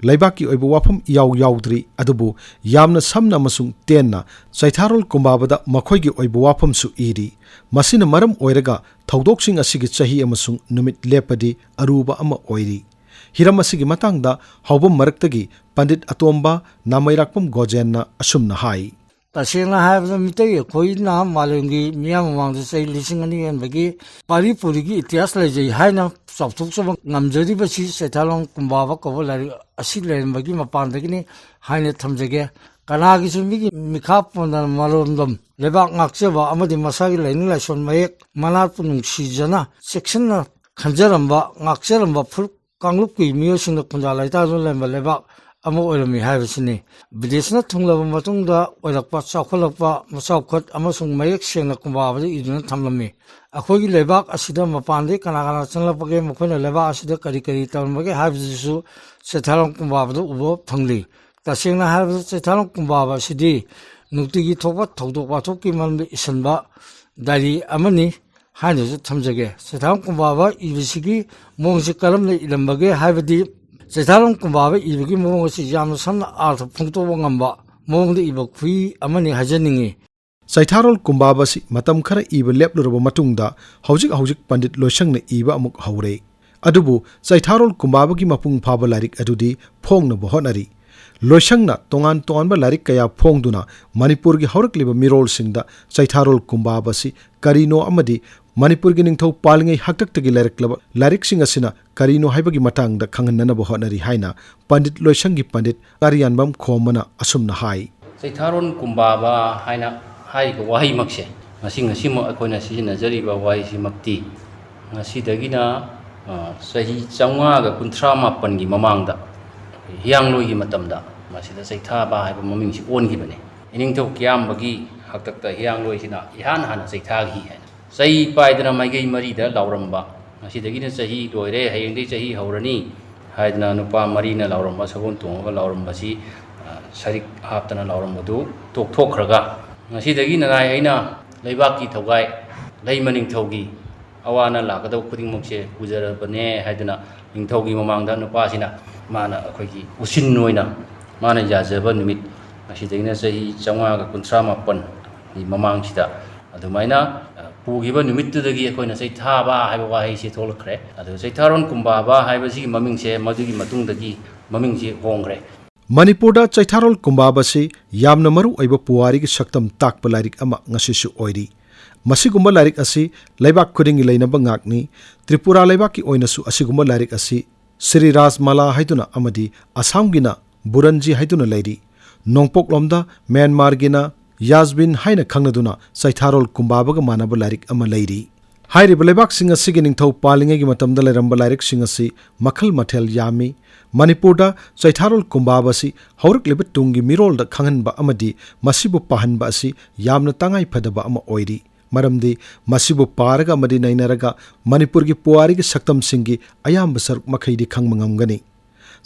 ꯂꯩꯕꯥꯛꯀꯤ ꯑꯣꯏꯕ ꯋꯥꯐꯝ ꯏꯌꯥꯎ ꯌꯥꯎꯗ꯭ꯔꯤ, ꯑꯗꯨꯕꯨ ꯌꯥꯝꯅ ꯁꯝꯅ ꯑꯃꯁꯨꯡ ꯇꯦꯟꯅ ꯆꯩꯊꯥꯔꯣꯜ ꯀꯨꯝꯕꯥꯕꯗ ꯃꯈꯣꯏꯒꯤ ꯑꯣꯏꯕ ꯋꯥꯐꯝꯁꯨ ꯏꯔꯤ꯫ ꯃꯁꯤꯅ ꯃꯔꯝ ꯑꯣꯏꯔꯒ ꯊꯧꯗꯣꯛꯁꯤꯡ ꯑꯁꯤꯒꯤ ꯆꯍꯤ ꯑꯃꯁꯨꯡ ꯅꯨꯃꯤꯠ ꯂꯦꯞꯄꯗꯤ ꯑꯔꯨꯕ ꯑꯃ ꯑꯣꯏꯔꯤ꯫ ꯍꯤꯔꯝ ꯑꯁꯤꯒꯤ ꯃꯇꯥꯡꯗ ꯍꯧꯕꯝ ꯃꯔꯛꯇꯒꯤ ꯄꯟꯗꯤꯠ ꯑꯇꯣꯝꯕ ꯅꯥꯃꯩꯔꯥꯛꯄꯝ ꯒꯣꯖꯦꯟꯅ ꯑꯁꯨꯝꯅ ꯍꯥꯏ: "ꯇꯁꯦꯡꯅ ꯍꯥꯏꯔꯕꯗ ꯃꯤꯇꯩ ꯑꯩꯈꯣꯏꯅ ꯃꯥꯂꯦꯝꯒꯤ ꯃꯤꯌꯥꯝ ꯃꯃꯥꯡꯗ ꯆꯍꯤ ꯂꯤꯁꯤꯡ ꯑꯅꯤ ꯍꯦꯟꯕꯒꯤ ꯄꯥꯔꯤ ꯄꯨꯔꯤꯒꯤ ꯏꯇꯤꯍꯥꯁ ꯂꯩꯖꯩ ꯍꯥꯏꯅ ꯆꯥꯎꯊꯣꯛꯆꯕ ꯉꯝꯖꯔꯤꯕꯁꯤ ꯆꯩꯊꯥꯔꯣꯜ ꯀꯨꯝꯕꯥꯕ ꯀꯧꯕ ꯂꯥꯏꯔꯤꯛ ꯑꯁꯤ ꯂꯩꯔꯝꯕꯒꯤ ꯃꯄꯥꯟꯗꯒꯤꯅꯤ ꯍꯥꯏꯅ ꯊꯝꯖꯒꯦ꯫ ꯀꯅꯥꯒꯤꯁꯨ ꯃꯤꯒꯤ ꯃꯤꯈꯥ ꯄꯣꯟꯗꯅ ꯃꯔꯣꯝꯗꯣꯝ ꯂꯩꯕꯥꯛ ꯉꯥꯛꯆꯕ ꯑꯃꯗꯤ ꯃꯁꯥꯒꯤ ꯂꯥꯏꯅꯤꯡ ꯂꯥꯏꯁꯣꯟ ꯃꯌꯦꯛ ꯃꯅꯥꯠꯄꯨ ꯅꯨꯡꯁꯤꯖꯅ ꯆꯦꯛꯁꯤꯟꯅ ꯈꯟꯖꯔꯝꯕ, ꯉꯥꯛꯆꯔꯝꯕ ꯐꯨꯔꯨꯞ ꯀꯥꯡꯂꯨꯞꯀꯤ ꯃꯤꯑꯣꯏꯁꯤꯡꯅ ꯈꯨꯟꯗꯥ ꯂꯩꯇꯥꯗꯨꯅ ꯂꯩꯔꯝꯕ ꯂꯩꯕꯥꯛ ꯑꯃ ꯑꯣꯏꯔꯝꯃꯤ ꯍꯥꯏꯕꯁꯤꯅꯤ꯫ ꯕ꯭ꯔꯤꯇꯤꯁꯅ ꯊꯨꯡꯂꯕ ꯃꯇꯨꯡꯗ ꯑꯣꯏꯔꯛꯄ ꯆꯥꯎꯈꯠꯂꯛꯄ ꯃꯆꯥꯎꯈꯠ ꯑꯃꯁꯨꯡ ꯃꯌꯦꯛ ꯁꯦꯡꯅ ꯀꯨꯝꯕꯥꯕꯗ ꯏꯗꯨꯅ ꯊꯝꯂꯝꯃꯤ꯫ ꯑꯩꯈꯣꯏꯒꯤ ꯂꯩꯕꯥꯛ ꯑꯁꯤꯗ ꯃꯄꯥꯟꯗꯒꯤ ꯀꯅꯥ ꯀꯅꯥ ꯆꯪꯂꯛꯄꯒꯦ, ꯃꯈꯣꯏꯅ ꯂꯩꯕꯥꯛ ꯑꯁꯤꯗ ꯀꯔꯤ ꯀꯔꯤ ꯇꯧꯔꯝꯕꯒꯦ ꯍꯥꯏꯕꯗꯨꯁꯨ ꯆꯩꯊꯥꯔꯣꯜ ꯀꯨꯝꯕꯥꯕꯗ ꯎꯕ ꯐꯪꯂꯤ꯫ ꯇꯁꯦꯡꯅ ꯍꯥꯏꯔꯕꯗ ꯆꯩꯊꯥꯔꯣꯜ ꯀꯨꯝꯕꯥꯕ ꯑꯁꯤꯗꯤ ꯅꯨꯡꯇꯤꯒꯤ ꯊꯣꯛꯄ ꯊꯧꯗꯣꯛ ꯋꯥꯊꯣꯛꯀꯤ ꯃꯔꯝꯗ ꯏꯁꯤꯟꯕ ꯗꯥꯏꯔꯤ ꯑꯃꯅꯤ ꯍꯥꯏꯅꯁꯨ ꯊꯝꯖꯒꯦ꯫ ꯆꯩꯊꯥꯔꯣꯜ ꯀꯨꯝꯕꯥꯕ ꯏꯕꯁꯤꯒꯤ ꯃꯑꯣꯡꯁꯤ ꯀꯔꯝꯅ ꯏꯔꯝꯕꯒꯦ ꯍꯥꯏꯕꯗꯤ, ꯆꯩꯊꯥꯔꯣꯜ ꯀꯨꯝꯕꯥꯕ ꯏꯕꯒꯤ ꯃꯑꯣꯡ ꯑꯁꯤ ꯌꯥꯝꯅ ꯁꯝꯅ ꯑꯥꯔꯊ ꯐꯣꯡꯗꯣꯛꯄ ꯉꯝꯕ ꯃꯑꯣꯡꯗ ꯏꯕ ꯈꯨꯏ ꯑꯃꯅꯤ ꯍꯥꯏꯖꯅꯤꯡꯏ꯫ ꯆꯩꯊꯥꯔꯣꯜ ꯀꯨꯝꯕꯥꯕ ꯑꯁꯤ ꯃꯇꯝ ꯈꯔ ꯏꯕ ꯂꯦꯞꯂꯨꯔꯕ ꯃꯇꯨꯡꯗ ꯍꯧꯖꯤꯛ ꯍꯧꯖꯤꯛ ꯄꯟꯗꯤꯠ ꯂꯣꯏꯁꯪꯅ ꯏꯕ ꯑꯃꯨꯛ ꯍꯧꯔꯦ꯫ ꯑꯗꯨꯕꯨ ꯆꯩꯊꯥꯔꯣꯜ ꯀꯨꯝꯕꯥꯕꯒꯤ ꯃꯄꯨꯡ ꯐꯥꯕ ꯂꯥꯏꯔꯤꯛ ꯑꯗꯨꯗꯤ ꯐꯣꯡꯅꯕ ꯍꯣꯠꯅꯔꯤ꯫ ꯂꯣꯏꯁꯪꯅ ꯇꯣꯉꯥꯟ ꯇꯣꯉꯥꯟꯕ ꯂꯥꯏꯔꯤꯛ ꯀꯌꯥ ꯐꯣꯡꯗꯨꯅ ꯃꯅꯤꯄꯨꯔꯒꯤ ꯍꯧꯔꯛꯂꯤꯕ ꯃꯤꯔꯣꯜꯁꯤꯡꯗ ꯆꯩꯊꯥꯔꯣꯜ ꯀꯨꯝꯕꯥꯕ ꯑꯁꯤ ꯀꯔꯤꯅꯣ ꯑꯃꯗꯤ ꯃꯅꯤꯄꯨꯔꯒꯤ ꯅꯤꯡꯊꯧ ꯄꯥꯜꯂꯤꯉꯩ ꯍꯥꯛꯇꯛꯇꯒꯤ ꯂꯩꯔꯛꯂꯕ ꯂꯥꯏꯔꯤꯛꯁꯤꯡ ꯑꯁꯤꯅ ꯀꯔꯤꯅꯣ ꯍꯥꯏꯕꯒꯤ ꯃꯇꯥꯡꯗ ꯈꯪꯍꯟꯅꯅꯕ ꯍꯣꯠꯅꯔꯤ ꯍꯥꯏꯅ ꯄꯟꯗꯤꯠ ꯂꯣꯏꯁꯪꯒꯤ ꯄꯟꯗꯤꯠ ꯀꯥꯔꯤꯌꯥꯟꯕꯝ ꯈꯣꯝꯕꯅ ꯑꯁꯨꯝꯅ ꯍꯥꯏ꯫ ꯆꯩꯊꯥꯔꯣꯟ ꯀꯨꯝꯕꯥꯕ ꯍꯥꯏꯅ ꯍꯥꯏꯔꯤꯕ ꯋꯥꯍꯩꯃꯛꯁꯦ ꯉꯁꯤ ꯉꯁꯤꯃꯛ ꯑꯩꯈꯣꯏꯅ ꯁꯤꯖꯤꯟꯅꯖꯔꯤꯕ ꯋꯥꯍꯩꯁꯤꯃꯛꯇꯤ ꯉꯁꯤꯗꯒꯤꯅ, ꯑ, ꯆꯍꯤ ꯆꯥꯝꯃꯉꯥꯒ ꯀꯨꯟꯊ꯭ꯔꯥ ꯃꯥꯄꯟꯒꯤ ꯃꯃꯥꯡꯗ ꯍꯤꯌꯥꯡꯂꯣꯏꯒꯤ ꯃꯇꯝꯗ ꯃꯁꯤꯗ ꯆꯩꯊꯥꯕ ꯍꯥꯏꯕ ꯃꯃꯤꯡꯁꯤ ꯑꯣꯟꯈꯤꯕꯅꯤ꯫ ꯏꯅꯤꯡꯊꯧ ꯀꯤꯌꯥꯝꯕꯒꯤ ꯍꯥꯛꯇꯛꯇ ꯍꯤꯌꯥꯡꯂꯣꯏꯁꯤꯅ ꯏꯍꯥꯟ ꯍꯥꯟꯅ ꯆꯩꯊꯥꯈꯤ ꯍꯥꯏꯅ꯫ ꯆꯩ ꯄꯥꯏꯗꯅ ꯃꯥꯏꯀꯩ ꯃꯔꯤꯗ ꯂꯥꯎꯔꯝꯕ, ꯉꯁꯤꯗꯒꯤꯅ ꯆꯍꯤ ꯂꯣꯏꯔꯦ, ꯍꯌꯦꯡꯗꯒꯤ ꯆꯍꯤ ꯍꯧꯔꯅꯤ ꯍꯥꯏꯗꯅ ꯅꯨꯄꯥ ꯃꯔꯤꯅ ꯂꯥꯎꯔꯝꯕ, ꯁꯒꯣꯜ ꯇꯣꯡꯉꯒ ꯂꯥꯎꯔꯝꯕꯁꯤ, ꯑ, ꯁꯔꯤꯛ ꯍꯥꯞꯇꯅ ꯂꯥꯎꯔꯝꯕꯗꯨ ꯇꯣꯛꯊꯣꯛꯈ꯭ꯔꯒ, ꯉꯁꯤꯗꯒꯤ ꯅꯅꯥꯏ ꯑꯩꯅ ꯂꯩꯕꯥꯛꯀꯤ ꯊꯧꯒꯥꯏ, ꯂꯩꯃ ꯅꯤꯡꯊꯧꯒꯤ ꯑꯋꯥ ꯑꯅꯥ ꯂꯥꯛꯀꯗꯕ ꯈꯨꯗꯤꯡꯃꯛꯁꯦ ꯄꯨꯖꯔꯕꯅꯦ ꯍꯥꯏꯗꯅ ꯅꯤꯡꯊꯧꯒꯤ ꯃꯃꯥꯡꯗ ꯅꯨꯄꯥꯁꯤꯅ ꯃꯥꯅ ꯑꯩꯈꯣꯏꯒꯤ ꯎꯁꯤꯟ ꯑꯣꯏꯅ ꯃꯥꯅ ꯌꯥꯖꯕ ꯅꯨꯃꯤꯠ, ꯉꯁꯤꯗꯒꯤꯅ ꯆꯍꯤ ꯆꯥꯝꯃꯉꯥꯒ ꯀꯨꯟꯊ꯭ꯔꯥ ꯃꯥꯄꯟꯒꯤ ꯃꯃꯥꯡꯁꯤꯗ ꯑꯗꯨꯃꯥꯏꯅ, ꯑ, ꯄꯨꯈꯤꯕ ꯅꯨꯃꯤꯠꯇꯨꯗꯒꯤ ꯑꯩꯈꯣꯏꯅ ꯆꯩꯊꯥꯕ ꯍꯥꯏꯕ ꯋꯥꯍꯩꯁꯤ ꯊꯣꯛꯂꯛꯈ꯭ꯔꯦ꯫ ꯑꯗꯨ ꯆꯩꯊꯥꯔꯣꯟ ꯀꯨꯝꯕꯥꯕ ꯍꯥꯏꯕꯁꯤꯒꯤ ꯃꯃꯤꯡꯁꯦ ꯃꯗꯨꯒꯤ ꯃꯇꯨꯡꯗꯒꯤ ꯃꯃꯤꯡꯁꯤ ꯍꯣꯡꯈ꯭ꯔꯦ꯫ ꯃꯅꯤꯄꯨꯔꯗ ꯆꯩꯊꯥꯔꯣꯜ ꯀꯨꯝꯕꯥꯕꯁꯤ ꯌꯥꯝꯅ ꯃꯔꯨ ꯑꯣꯏꯕ ꯄꯨꯋꯥꯔꯤꯒꯤ ꯁꯛꯇꯝ ꯇꯥꯛꯄ ꯂꯥꯏꯔꯤꯛ ꯑꯃ ꯉꯁꯤꯁꯨ ꯑꯣꯏꯔꯤ꯫ ꯃꯁꯤꯒꯨꯝꯕ ꯂꯥꯏꯔꯤꯛ ꯑꯁꯤ ꯂꯩꯕꯥꯛ ꯈꯨꯗꯤꯡꯒꯤ ꯂꯩꯅꯕ ꯉꯥꯛꯅꯤ꯫ ꯇ꯭ꯔꯤꯄꯨꯔꯥ ꯂꯩꯕꯥꯛꯀꯤ ꯑꯣꯏꯅꯁꯨ ꯑꯁꯤꯒꯨꯝꯕ ꯂꯥꯏꯔꯤꯛ ꯑꯁꯤ ꯁ꯭ꯔꯤ ꯔꯥꯖꯃꯥꯂꯥ ꯍꯥꯏꯗꯨꯅ ꯑꯃꯗꯤ ꯑꯁꯥꯝꯒꯤꯅ ꯕꯨꯔꯟꯖꯤ ꯍꯥꯏꯗꯨꯅ ꯂꯩꯔꯤ꯫ ꯅꯣꯡꯄꯣꯛꯂꯣꯝꯗ ꯃ꯭ꯌꯥꯟꯃꯥꯔꯒꯤꯅ ꯌꯥꯖꯕꯤꯟ ꯍꯥꯏꯅ ꯈꯪꯅꯗꯨꯅ ꯆꯩꯊꯥꯔꯣꯜ ꯀꯨꯝꯕꯥꯕꯒ ꯃꯥꯟꯅꯕ ꯂꯥꯏꯔꯤꯛ ꯑꯃ ꯂꯩꯔꯤ꯫ ꯍꯥꯏꯔꯤꯕ ꯂꯩꯕꯥꯛꯁꯤꯡ ꯑꯁꯤꯒꯤ ꯅꯤꯡꯊꯧ ꯄꯥꯜꯂꯤꯉꯩꯒꯤ ꯃꯇꯝꯗ ꯂꯩꯔꯝꯕ ꯂꯥꯏꯔꯤꯛꯁꯤꯡ ꯑꯁꯤ ꯃꯈꯜ ꯃꯊꯦꯜ ꯌꯥꯝꯃꯤ꯫ ꯃꯅꯤꯄꯨꯔꯗ ꯆꯩꯊꯥꯔꯣꯜ ꯀꯨꯝꯕꯥꯕ ꯑꯁꯤ ꯍꯧꯔꯛꯂꯤꯕ ꯇꯨꯡꯒꯤ ꯃꯤꯔꯣꯜꯗ ꯈꯪꯍꯟꯕ ꯑꯃꯗꯤ ꯃꯁꯤꯕꯨ ꯄꯥꯍꯟꯕ ꯑꯁꯤ ꯌꯥꯝꯅ ꯇꯉꯥꯏ ꯐꯗꯕ ꯑꯃ ꯑꯣꯏꯔꯤ꯫ ꯃꯔꯝꯗꯤ ꯃꯁꯤꯕꯨ ꯄꯥꯔꯒ ꯑꯃꯗꯤ ꯅꯩꯅꯔꯒ ꯃꯅꯤꯄꯨꯔꯒꯤ ꯄꯨꯋꯥꯔꯤꯒꯤ ꯁꯛꯇꯝꯁꯤꯡꯒꯤ ꯑꯌꯥꯝꯕ ꯁꯔꯨꯛ ꯃꯈꯩꯗꯤ ꯈꯪꯕ ꯉꯝꯒꯅꯤ꯫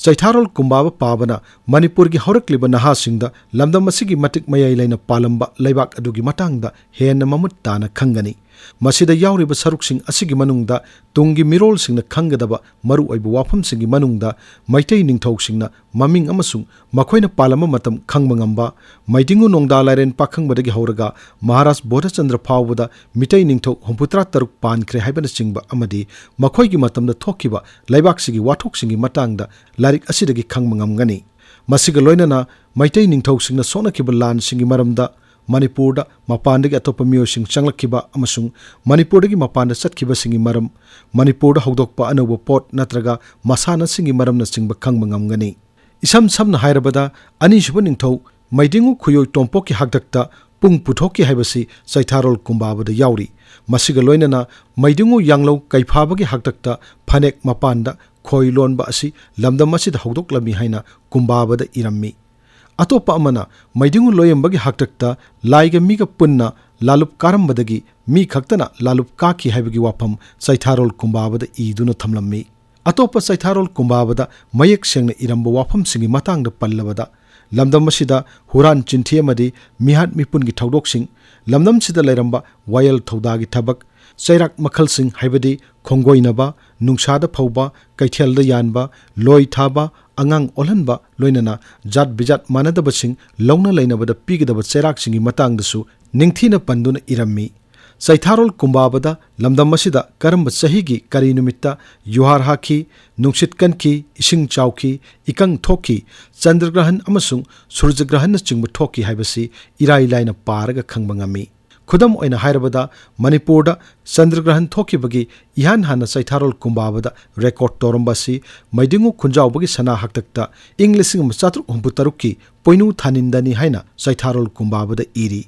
ꯆꯩꯊꯥꯔꯣꯜ ꯀꯨꯝꯕꯥꯕ ꯄꯥꯕꯅ ꯃꯅꯤꯄꯨꯔꯒꯤ ꯍꯧꯔꯛꯂꯤꯕ ꯅꯍꯥꯁꯤꯡꯗ ꯂꯝꯗꯝ ꯑꯁꯤꯒꯤ ꯃꯇꯤꯛ ꯃꯌꯥꯏ ꯂꯩꯅ ꯄꯥꯜꯂꯝꯕ ꯂꯩꯕꯥꯛ ꯑꯗꯨꯒꯤ ꯃꯇꯥꯡꯗ ꯍꯦꯟꯅ ꯃꯃꯨꯠ ꯇꯥꯅ ꯈꯪꯒꯅꯤ꯫ ꯃꯁꯤꯗ ꯌꯥꯎꯔꯤꯕ ꯁꯔꯨꯛꯁꯤꯡ ꯑꯁꯤꯒꯤ ꯃꯅꯨꯡꯗ ꯇꯨꯡꯒꯤ ꯃꯤꯔꯣꯜꯁꯤꯡꯅ ꯈꯪꯒꯗꯕ ꯃꯔꯨꯑꯣꯏꯕ ꯋꯥꯐꯝꯁꯤꯡꯒꯤ ꯃꯅꯨꯡꯗ ꯃꯩꯇꯩ ꯅꯤꯡꯊꯧꯁꯤꯡꯅ ꯃꯃꯤꯡ ꯑꯃꯁꯨꯡ ꯃꯈꯣꯏꯅ ꯄꯥꯜꯂꯝꯕ ꯃꯇꯝ ꯈꯪꯕ ꯉꯝꯕ, ꯃꯩꯗꯤꯡꯉꯨ ꯅꯣꯡꯗꯥ ꯂꯥꯏꯔꯦꯟ ꯄꯥꯈꯪꯕꯗꯒꯤ ꯍꯧꯔꯒ ꯃꯍꯥꯔꯥꯖ ꯕꯣꯙꯆꯟꯗ꯭ꯔ ꯐꯥꯎꯕꯗ ꯃꯤꯇꯩ ꯅꯤꯡꯊꯧ ꯍꯨꯝꯐꯨꯇꯔꯥ ꯇꯔꯨꯛ ꯄꯥꯟꯈ꯭ꯔꯦ ꯍꯥꯏꯕꯅꯆꯤꯡꯕ ꯑꯃꯗꯤ ꯃꯈꯣꯏꯒꯤ ꯃꯇꯝꯗ ꯊꯣꯛꯈꯤꯕ ꯂꯩꯕꯥꯛꯁꯤꯒꯤ ꯋꯥꯊꯣꯛꯁꯤꯡꯒꯤ ꯃꯇꯥꯡꯗ ꯂꯥꯏꯔꯤꯛ ꯑꯁꯤꯗꯒꯤ ꯈꯪꯕ ꯉꯝꯒꯅꯤ꯫ ꯃꯁꯤꯒ ꯂꯣꯏꯅꯅ ꯃꯩꯇꯩ ꯅꯤꯡꯊꯧꯁꯤꯡꯅ ꯁꯣꯛꯅꯈꯤꯕ ꯂꯥꯟꯁꯤꯡꯒꯤ ꯃꯔꯝꯗ, ꯃꯅꯤꯄꯨꯔꯗ ꯃꯄꯥꯟꯗꯒꯤ ꯑꯇꯣꯞꯄ ꯃꯤꯑꯣꯏꯁꯤꯡ ꯆꯪꯂꯛꯈꯤꯕ ꯑꯃꯁꯨꯡ ꯃꯅꯤꯄꯨꯔꯗꯒꯤ ꯃꯄꯥꯟꯗ ꯆꯠꯈꯤꯕꯁꯤꯡꯒꯤ ꯃꯔꯝ, ꯃꯅꯤꯄꯨꯔꯗ ꯍꯧꯗꯣꯛꯄ ꯑꯅꯧꯕ ꯄꯣꯠ ꯅꯠꯇ꯭ꯔꯒ ꯃꯁꯥꯟꯅꯁꯤꯡꯒꯤ ꯃꯔꯝꯅꯆꯤꯡꯕ ꯈꯪꯕ ꯉꯝꯒꯅꯤ꯫ ꯏꯁꯝ ꯁꯝꯅ ꯍꯥꯏꯔꯕꯗ, ꯑꯅꯤꯁꯨꯕ ꯅꯤꯡꯊꯧ ꯃꯩꯗꯤꯡꯉꯨ ꯈꯨꯌꯣꯏ ꯇꯣꯝꯄꯣꯛꯀꯤ ꯍꯥꯛꯇꯛꯇ ꯄꯨꯡ ꯄꯨꯊꯣꯛꯈꯤ ꯍꯥꯏꯕꯁꯤ ꯆꯩꯊꯥꯔꯣꯜ ꯀꯨꯝꯕꯥꯕꯗ ꯌꯥꯎꯔꯤ꯫ ꯃꯁꯤꯒ ꯂꯣꯏꯅꯅ ꯃꯩꯗꯤꯡꯉꯨ ꯌꯥꯡꯂꯧ ꯀꯩꯐꯥꯕꯒꯤ ꯍꯥꯛꯇꯛꯇ ꯐꯅꯦꯛ ꯃꯄꯥꯟꯗ ꯈꯣꯏ ꯂꯣꯟꯕ ꯑꯁꯤ ꯂꯝꯗꯝ ꯑꯁꯤꯗ ꯍꯧꯗꯣꯛꯂꯝꯃꯤ ꯍꯥꯏꯅ ꯀꯨꯝꯕꯥꯕꯗ ꯏꯔꯝꯃꯤ꯫ ꯑꯇꯣꯞꯄ ꯑꯃꯅ ꯃꯩꯗꯤꯡꯉꯨ ꯂꯣꯏꯌꯝꯕꯒꯤ ꯍꯥꯛꯇꯛꯇ ꯂꯥꯏꯒ ꯃꯤꯒ ꯄꯨꯟꯅ ꯂꯥꯂꯨꯞ ꯀꯥꯔꯝꯕꯗꯒꯤ ꯃꯤ ꯈꯛꯇꯅ ꯂꯥꯂꯨꯞ ꯀꯥꯈꯤ ꯍꯥꯏꯕꯒꯤ ꯋꯥꯐꯝ ꯆꯩꯊꯥꯔꯣꯜ ꯀꯨꯝꯕꯥꯕꯗ ꯏꯗꯨꯅ ꯊꯝꯂꯝꯃꯤ꯫ ꯑꯇꯣꯞꯄ ꯆꯩꯊꯥꯔꯣꯜ ꯀꯨꯝꯕꯥꯕꯗ ꯃꯌꯦꯛ ꯁꯦꯡꯅ ꯏꯔꯝꯕ ꯋꯥꯐꯝꯁꯤꯡꯒꯤ ꯃꯇꯥꯡꯗ ꯄꯜꯂꯕꯗ, ꯂꯝꯗꯝ ꯑꯁꯤꯗ ꯍꯨꯔꯥꯟ ꯆꯤꯟꯊꯤ ꯑꯃꯗꯤ ꯃꯤꯍꯥꯠ ꯃꯤꯄꯨꯟꯒꯤ ꯊꯧꯗꯣꯛꯁꯤꯡ, ꯂꯝꯗꯝꯁꯤꯗ ꯂꯩꯔꯝꯕ ꯋꯥꯌꯦꯜ ꯊꯧꯗꯥꯒꯤ ꯊꯕꯛ, ꯆꯩꯔꯥꯛ ꯃꯈꯜꯁꯤꯡ ꯍꯥꯏꯕꯗꯤ ꯈꯣꯡꯒꯣꯏꯅꯕ, ꯅꯨꯡꯁꯥꯗ ꯐꯧꯕ, ꯀꯩꯊꯦꯜꯗ ꯌꯥꯟꯕ, ꯂꯣꯏ ꯊꯥꯕ, ꯑꯉꯥꯡ ꯑꯣꯜꯍꯟꯕ, ꯂꯣꯏꯅꯅ ꯖꯥꯠ ꯕꯤꯖꯥꯠ ꯃꯥꯟꯅꯗꯕꯁꯤꯡ ꯂꯧꯅ ꯂꯩꯅꯕꯗ ꯄꯤꯒꯗꯕ ꯆꯩꯔꯥꯛꯁꯤꯡꯒꯤ ꯃꯇꯥꯡꯗꯁꯨ ꯅꯤꯡꯊꯤꯅ ꯄꯟꯗꯨꯅ ꯏꯔꯝꯃꯤ꯫ ꯆꯩꯊꯥꯔꯣꯜ ꯀꯨꯝꯕꯥꯕꯗ ꯂꯝꯗꯝ ꯑꯁꯤꯗ ꯀꯔꯝꯕ ꯆꯍꯤꯒꯤ ꯀꯔꯤ ꯅꯨꯃꯤꯠꯇ ꯌꯨꯍꯥꯔ ꯍꯥꯈꯤ, ꯅꯨꯡꯁꯤꯠ ꯀꯟꯈꯤ, ꯏꯁꯤꯡ ꯆꯥꯎꯈꯤ, ꯏꯀꯪ ꯊꯣꯛꯈꯤ, ꯆꯟꯗ꯭ꯔꯒ꯭ꯔꯍꯟ ꯑꯃꯁꯨꯡ ꯁꯨꯔꯖꯒ꯭ꯔꯍꯟꯅꯆꯤꯡꯕ ꯊꯣꯛꯈꯤ ꯍꯥꯏꯕꯁꯤ ꯏꯔꯥꯏ ꯂꯥꯏꯅ ꯄꯥꯔꯒ ꯈꯪꯕ ꯉꯝꯃꯤ꯫ ꯈꯨꯗꯝ ꯑꯣꯏꯅ ꯍꯥꯏꯔꯕꯗ, ꯃꯅꯤꯄꯨꯔꯗ ꯆꯟꯗ꯭ꯔꯒ꯭ꯔꯍꯟ ꯊꯣꯛꯈꯤꯕꯒꯤ ꯏꯍꯥꯟ ꯍꯥꯟꯅ ꯆꯩꯊꯥꯔꯣꯜ ꯀꯨꯝꯕꯥꯕꯗ ꯔꯦꯀꯣꯔꯗ ꯇꯧꯔꯝꯕ ꯑꯁꯤ ꯃꯩꯗꯤꯡꯉꯨ ꯈꯨꯟꯖꯥꯎꯕꯒꯤ ꯁꯅꯥ ꯍꯥꯛꯇꯛꯇ ꯏꯪ ꯂꯤꯁꯤꯡ ꯑꯃ ꯆꯥꯇ꯭ꯔꯨꯛ ꯍꯨꯝꯐꯨ ꯇꯔꯨꯛꯀꯤ ꯄꯣꯏꯅꯨ ꯊꯥꯅꯤꯟꯗꯅꯤ ꯍꯥꯏꯅ ꯆꯩꯊꯥꯔꯣꯜ ꯀꯨꯝꯕꯥꯕꯗ ꯏꯔꯤ꯫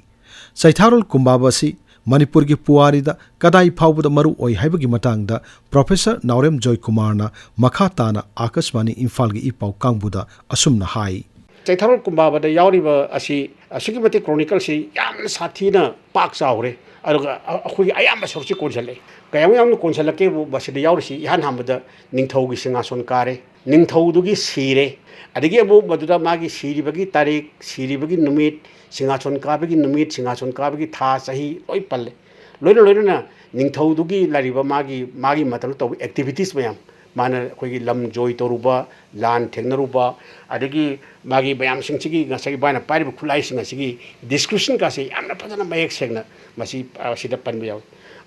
ꯆꯩꯊꯥꯔꯣꯜ ꯀꯨꯝꯕꯥꯕ ꯑꯁꯤ ꯃꯅꯤꯄꯨꯔꯒꯤ ꯄꯨꯋꯥꯔꯤꯗ ꯀꯗꯥꯏ ꯐꯥꯎꯕꯗ ꯃꯔꯨ ꯑꯣꯏ ꯍꯥꯏꯕꯒꯤ ꯃꯇꯥꯡꯗ ꯄ꯭ꯔꯣꯐꯦꯁꯔ ꯅꯥꯎꯔꯦꯝ ꯖꯣꯏꯀꯨꯃꯥꯔꯅ ꯃꯈꯥ ꯇꯥꯅ ꯑꯥꯀꯥꯁꯕꯥꯅꯤ ꯏꯝꯐꯥꯜꯒꯤ ꯏ ꯄꯥꯎ ꯀꯥꯡꯕꯨꯗ ꯑꯁꯨꯝꯅ ꯍꯥꯏ꯫ ꯆꯩꯊꯥꯔꯣꯜ ꯀꯨꯝꯕꯥꯕꯗ ꯌꯥꯎꯔꯤꯕ ꯑꯁꯤ ꯑꯁꯨꯛꯀꯤ ꯃꯇꯤꯛ ꯀ꯭ꯔꯣꯅꯤꯀꯜꯁꯤ ꯌꯥꯝꯅ ꯁꯥꯊꯤꯅ ꯄꯥꯛ ꯆꯥꯎꯔꯦ, ꯑꯗꯨꯒ ꯑ-, ꯑꯩꯈꯣꯏꯒꯤ ꯑꯌꯥꯝꯕ ꯁꯔꯨꯛꯁꯤ ꯀꯣꯟꯁꯤꯜꯂꯛꯑꯦ꯫ ꯀꯌꯥꯃꯨꯛ ꯌꯥꯝꯅ ꯀꯣꯟꯁꯤꯜꯂꯛꯀꯦꯕꯨ, ꯃꯁꯤꯗ ꯌꯥꯎꯔꯤꯁꯤ ꯏꯍꯥꯟ ꯍꯥꯟꯕꯗ ꯅꯤꯡꯊꯧꯒꯤ ꯁꯤꯡꯍꯥꯁꯣꯟ ꯀꯥꯔꯦ, ꯅꯤꯡꯊꯧꯗꯨꯒꯤ ꯁꯤꯔꯦ, ꯑꯗꯒꯤ ꯑꯃꯨꯛ ꯃꯗꯨꯗ ꯃꯥꯒꯤ ꯁꯤꯔꯤꯕꯒꯤ ꯇꯥꯔꯤꯛ, ꯁꯤꯔꯤꯕꯒꯤ ꯅꯨꯃꯤꯠ, ꯁꯤꯡꯍꯥꯁꯣꯟ ꯀꯥꯕꯒꯤ ꯅꯨꯃꯤꯠ, ꯁꯤꯡꯍꯥꯁꯣꯟ ꯀꯥꯕꯒꯤ ꯊꯥ, ꯆꯍꯤ ꯂꯣꯏ ꯄꯜꯂꯦ꯫ ꯂꯣꯏꯅ ꯂꯣꯏꯅꯅ ꯅꯤꯡꯊꯧꯗꯨꯒꯤ ꯂꯩꯔꯤꯕ ꯃꯥꯒꯤ, ꯃꯥꯒꯤ ꯃꯇꯝꯗ ꯇꯧꯕ activities ꯃꯌꯥꯝ, ꯃꯥꯅ ꯑꯩꯈꯣꯏꯒꯤ ꯂꯝ ꯖꯣꯏ ꯇꯧꯔꯨꯕ, ꯂꯥꯟ ꯊꯦꯡꯅꯔꯨꯕ, ꯑꯗꯒꯤ ꯃꯥꯒꯤ ꯃꯌꯥꯝꯁꯤꯡꯁꯤꯒꯤ ꯉꯁꯥꯏꯒꯤ ꯃꯥꯅ ꯄꯥꯏꯔꯤꯕ ꯈꯨꯠꯂꯥꯏꯁꯤꯡ ꯑꯁꯤꯒꯤ description ꯀꯥꯁꯦ ꯌꯥꯝꯅ ꯐꯖꯅ ꯃꯌꯦꯛ ꯁꯦꯡꯅ ꯃꯁꯤ, ꯑ, ꯁꯤꯗ ꯄꯟꯕ ꯌꯥꯎꯏ꯫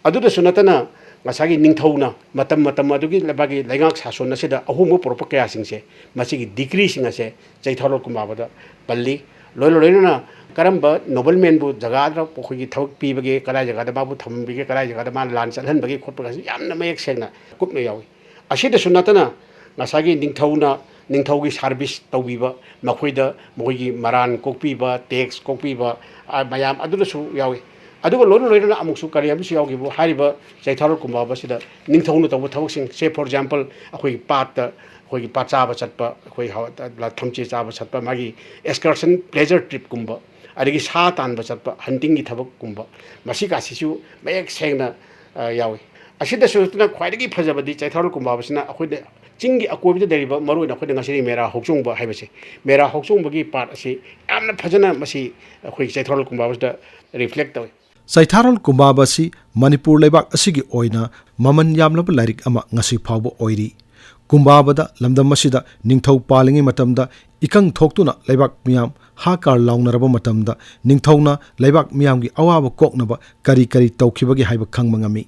ꯑꯗꯨꯗꯁꯨ ꯅꯠꯇꯅ ꯉꯁꯥꯏꯒꯤ ꯅꯤꯡꯊꯧꯅ ꯃꯇꯝ ꯃꯇꯝ ꯑꯗꯨꯒꯤ ꯃꯥꯒꯤ ꯂꯩꯉꯥꯛ ꯁꯥꯁꯣꯟ ꯑꯁꯤꯗ ꯑꯍꯣꯡꯕ ꯄꯨꯔꯛꯄ ꯀꯌꯥꯁꯤꯡꯁꯦ, ꯃꯁꯤꯒꯤ decreeꯁꯤꯡ ꯑꯁꯦ ꯆꯩꯊꯥꯔꯣꯜ ꯀꯨꯝꯕꯥꯕꯗ ꯄꯜꯂꯤ꯫ ꯂꯣꯏꯅ ꯂꯣꯏꯅꯅ ꯀꯔꯝꯕ noblemanꯕꯨ ꯖꯒꯥꯗ ꯑꯩꯈꯣꯏꯒꯤ ꯊꯕꯛ ꯄꯤꯕꯒꯦ, ꯀꯗꯥꯏ ꯖꯒꯥꯗ ꯃꯥꯕꯨ ꯊꯝꯕꯤꯒꯦ, ꯀꯗꯥꯏ ꯖꯒꯥꯗ ꯃꯥꯅ ꯂꯥꯟ ꯆꯠꯍꯟꯕꯒꯦ ꯈꯣꯠꯄꯒꯁꯤ ꯌꯥꯝꯅ ꯃꯌꯦꯛ ꯁꯦꯡꯅ ꯀꯨꯞꯅ ꯌꯥꯎꯏ꯫ ꯑꯁꯤꯗꯁꯨ ꯅꯠꯇꯅ ꯉꯁꯥꯏꯒꯤ ꯅꯤꯡꯊꯧꯅ, ꯅꯤꯡꯊꯧꯒꯤ service ꯇꯧꯕꯤꯕ, ꯃꯈꯣꯏꯗ ꯃꯈꯣꯏꯒꯤ ꯃꯔꯥꯟ ꯀꯣꯛꯄꯤꯕ, tax ꯀꯣꯛꯄꯤꯕ, ꯑ, ꯃꯌꯥꯝ ꯑꯗꯨꯗꯁꯨ ꯌꯥꯎꯏ꯫ ꯑꯗꯨꯒ ꯂꯣꯏꯅ ꯂꯣꯏꯅꯅ ꯑꯃꯨꯛꯁꯨ ꯀꯔꯤ ꯑꯃꯁꯨ ꯌꯥꯎꯈꯤꯕꯨ, ꯍꯥꯏꯔꯤꯕ ꯆꯩꯊꯥꯔꯣꯜ ꯀꯨꯝꯕꯥꯕꯁꯤꯗ ꯅꯤꯡꯊꯧꯅ ꯇꯧꯕ ꯊꯕꯛꯁꯤꯡ, say for example, ꯑꯩꯈꯣꯏꯒꯤ ꯄꯥꯠꯇ ꯑꯩꯈꯣꯏꯒꯤ ꯄꯥꯠ ꯆꯥꯕ ꯆꯠꯄ, ꯑꯩꯈꯣꯏ ꯍ-, ꯊꯝꯆꯦꯠ ꯆꯥꯕ ꯆꯠꯄ, ꯃꯥꯒꯤ excursion pleasure tripꯀꯨꯝꯕ, ꯑꯗꯒꯤ ꯁꯥ ꯇꯥꯟꯕ ꯆꯠꯄ, huntingꯒꯤ ꯊꯕꯛꯀꯨꯝꯕ, ꯃꯁꯤꯒꯁꯤꯁꯨ ꯃꯌꯦꯛ ꯁꯦꯡꯅ, ꯑ, ꯌꯥꯎꯏ꯫ ꯑꯁꯤꯗꯁꯨ ꯅꯠꯇꯅ ꯈ꯭ꯋꯥꯏꯗꯒꯤ ꯐꯖꯕꯗꯤ ꯆꯩꯊꯥꯔꯣꯜ ꯀꯨꯝꯕꯥꯕꯁꯤꯅ ꯑꯩꯈꯣꯏꯅ ꯆꯤꯡꯒꯤ ꯑꯀꯣꯏꯕꯗ ꯂꯩꯔꯤꯕ, ꯃꯔꯨꯑꯣꯏꯅ ꯑꯩꯈꯣꯏꯅ ꯉꯁꯤꯗꯤ ꯃꯦꯔꯥ ꯍꯧꯆꯣꯡꯕ ꯍꯥꯏꯕꯁꯦ, ꯃꯦꯔꯥ ꯍꯧꯆꯣꯡꯕꯒꯤ part ꯑꯁꯤ ꯌꯥꯝꯅ ꯐꯖꯅ ꯃꯁꯤ ꯑꯩꯈꯣꯏꯒꯤ ꯆꯩꯊꯥꯔꯣꯜ ꯀꯨꯝꯕꯥꯕꯁꯤꯗ reflect ꯇꯧꯏ꯫ ꯆꯩꯊꯥꯔꯣꯜ ꯀꯨꯝꯕꯥꯕ ꯑꯁꯤ ꯃꯅꯤꯄꯨꯔ ꯂꯩꯕꯥꯛ ꯑꯁꯤꯒꯤ ꯑꯣꯏꯅ ꯃꯃꯜ ꯌꯥꯝꯂꯕ ꯂꯥꯏꯔꯤꯛ ꯑꯃ ꯉꯁꯤ ꯐꯥꯎꯕ ꯑꯣꯏꯔꯤ꯫ ꯀꯨꯝꯕꯥꯕꯗ ꯂꯝꯗꯝ ꯑꯁꯤꯗ ꯅꯤꯡꯊꯧ ꯄꯥꯜꯂꯤꯉꯩ ꯃꯇꯝꯗ ꯏꯀꯪ ꯊꯣꯛꯇꯨꯅ ꯂꯩꯕꯥꯛ ꯃꯤꯌꯥꯝ ꯍꯥꯀꯥꯔ ꯂꯥꯎꯅꯔꯕ ꯃꯇꯝꯗ ꯅꯤꯡꯊꯧꯅ ꯂꯩꯕꯥꯛ ꯃꯤꯌꯥꯝꯒꯤ ꯑꯋꯥꯕ ꯀꯣꯛꯅꯕ ꯀꯔꯤ ꯀꯔꯤ ꯇꯧꯈꯤꯕꯒꯦ ꯍꯥꯏꯕ ꯈꯪꯕ ꯉꯝꯃꯤ꯫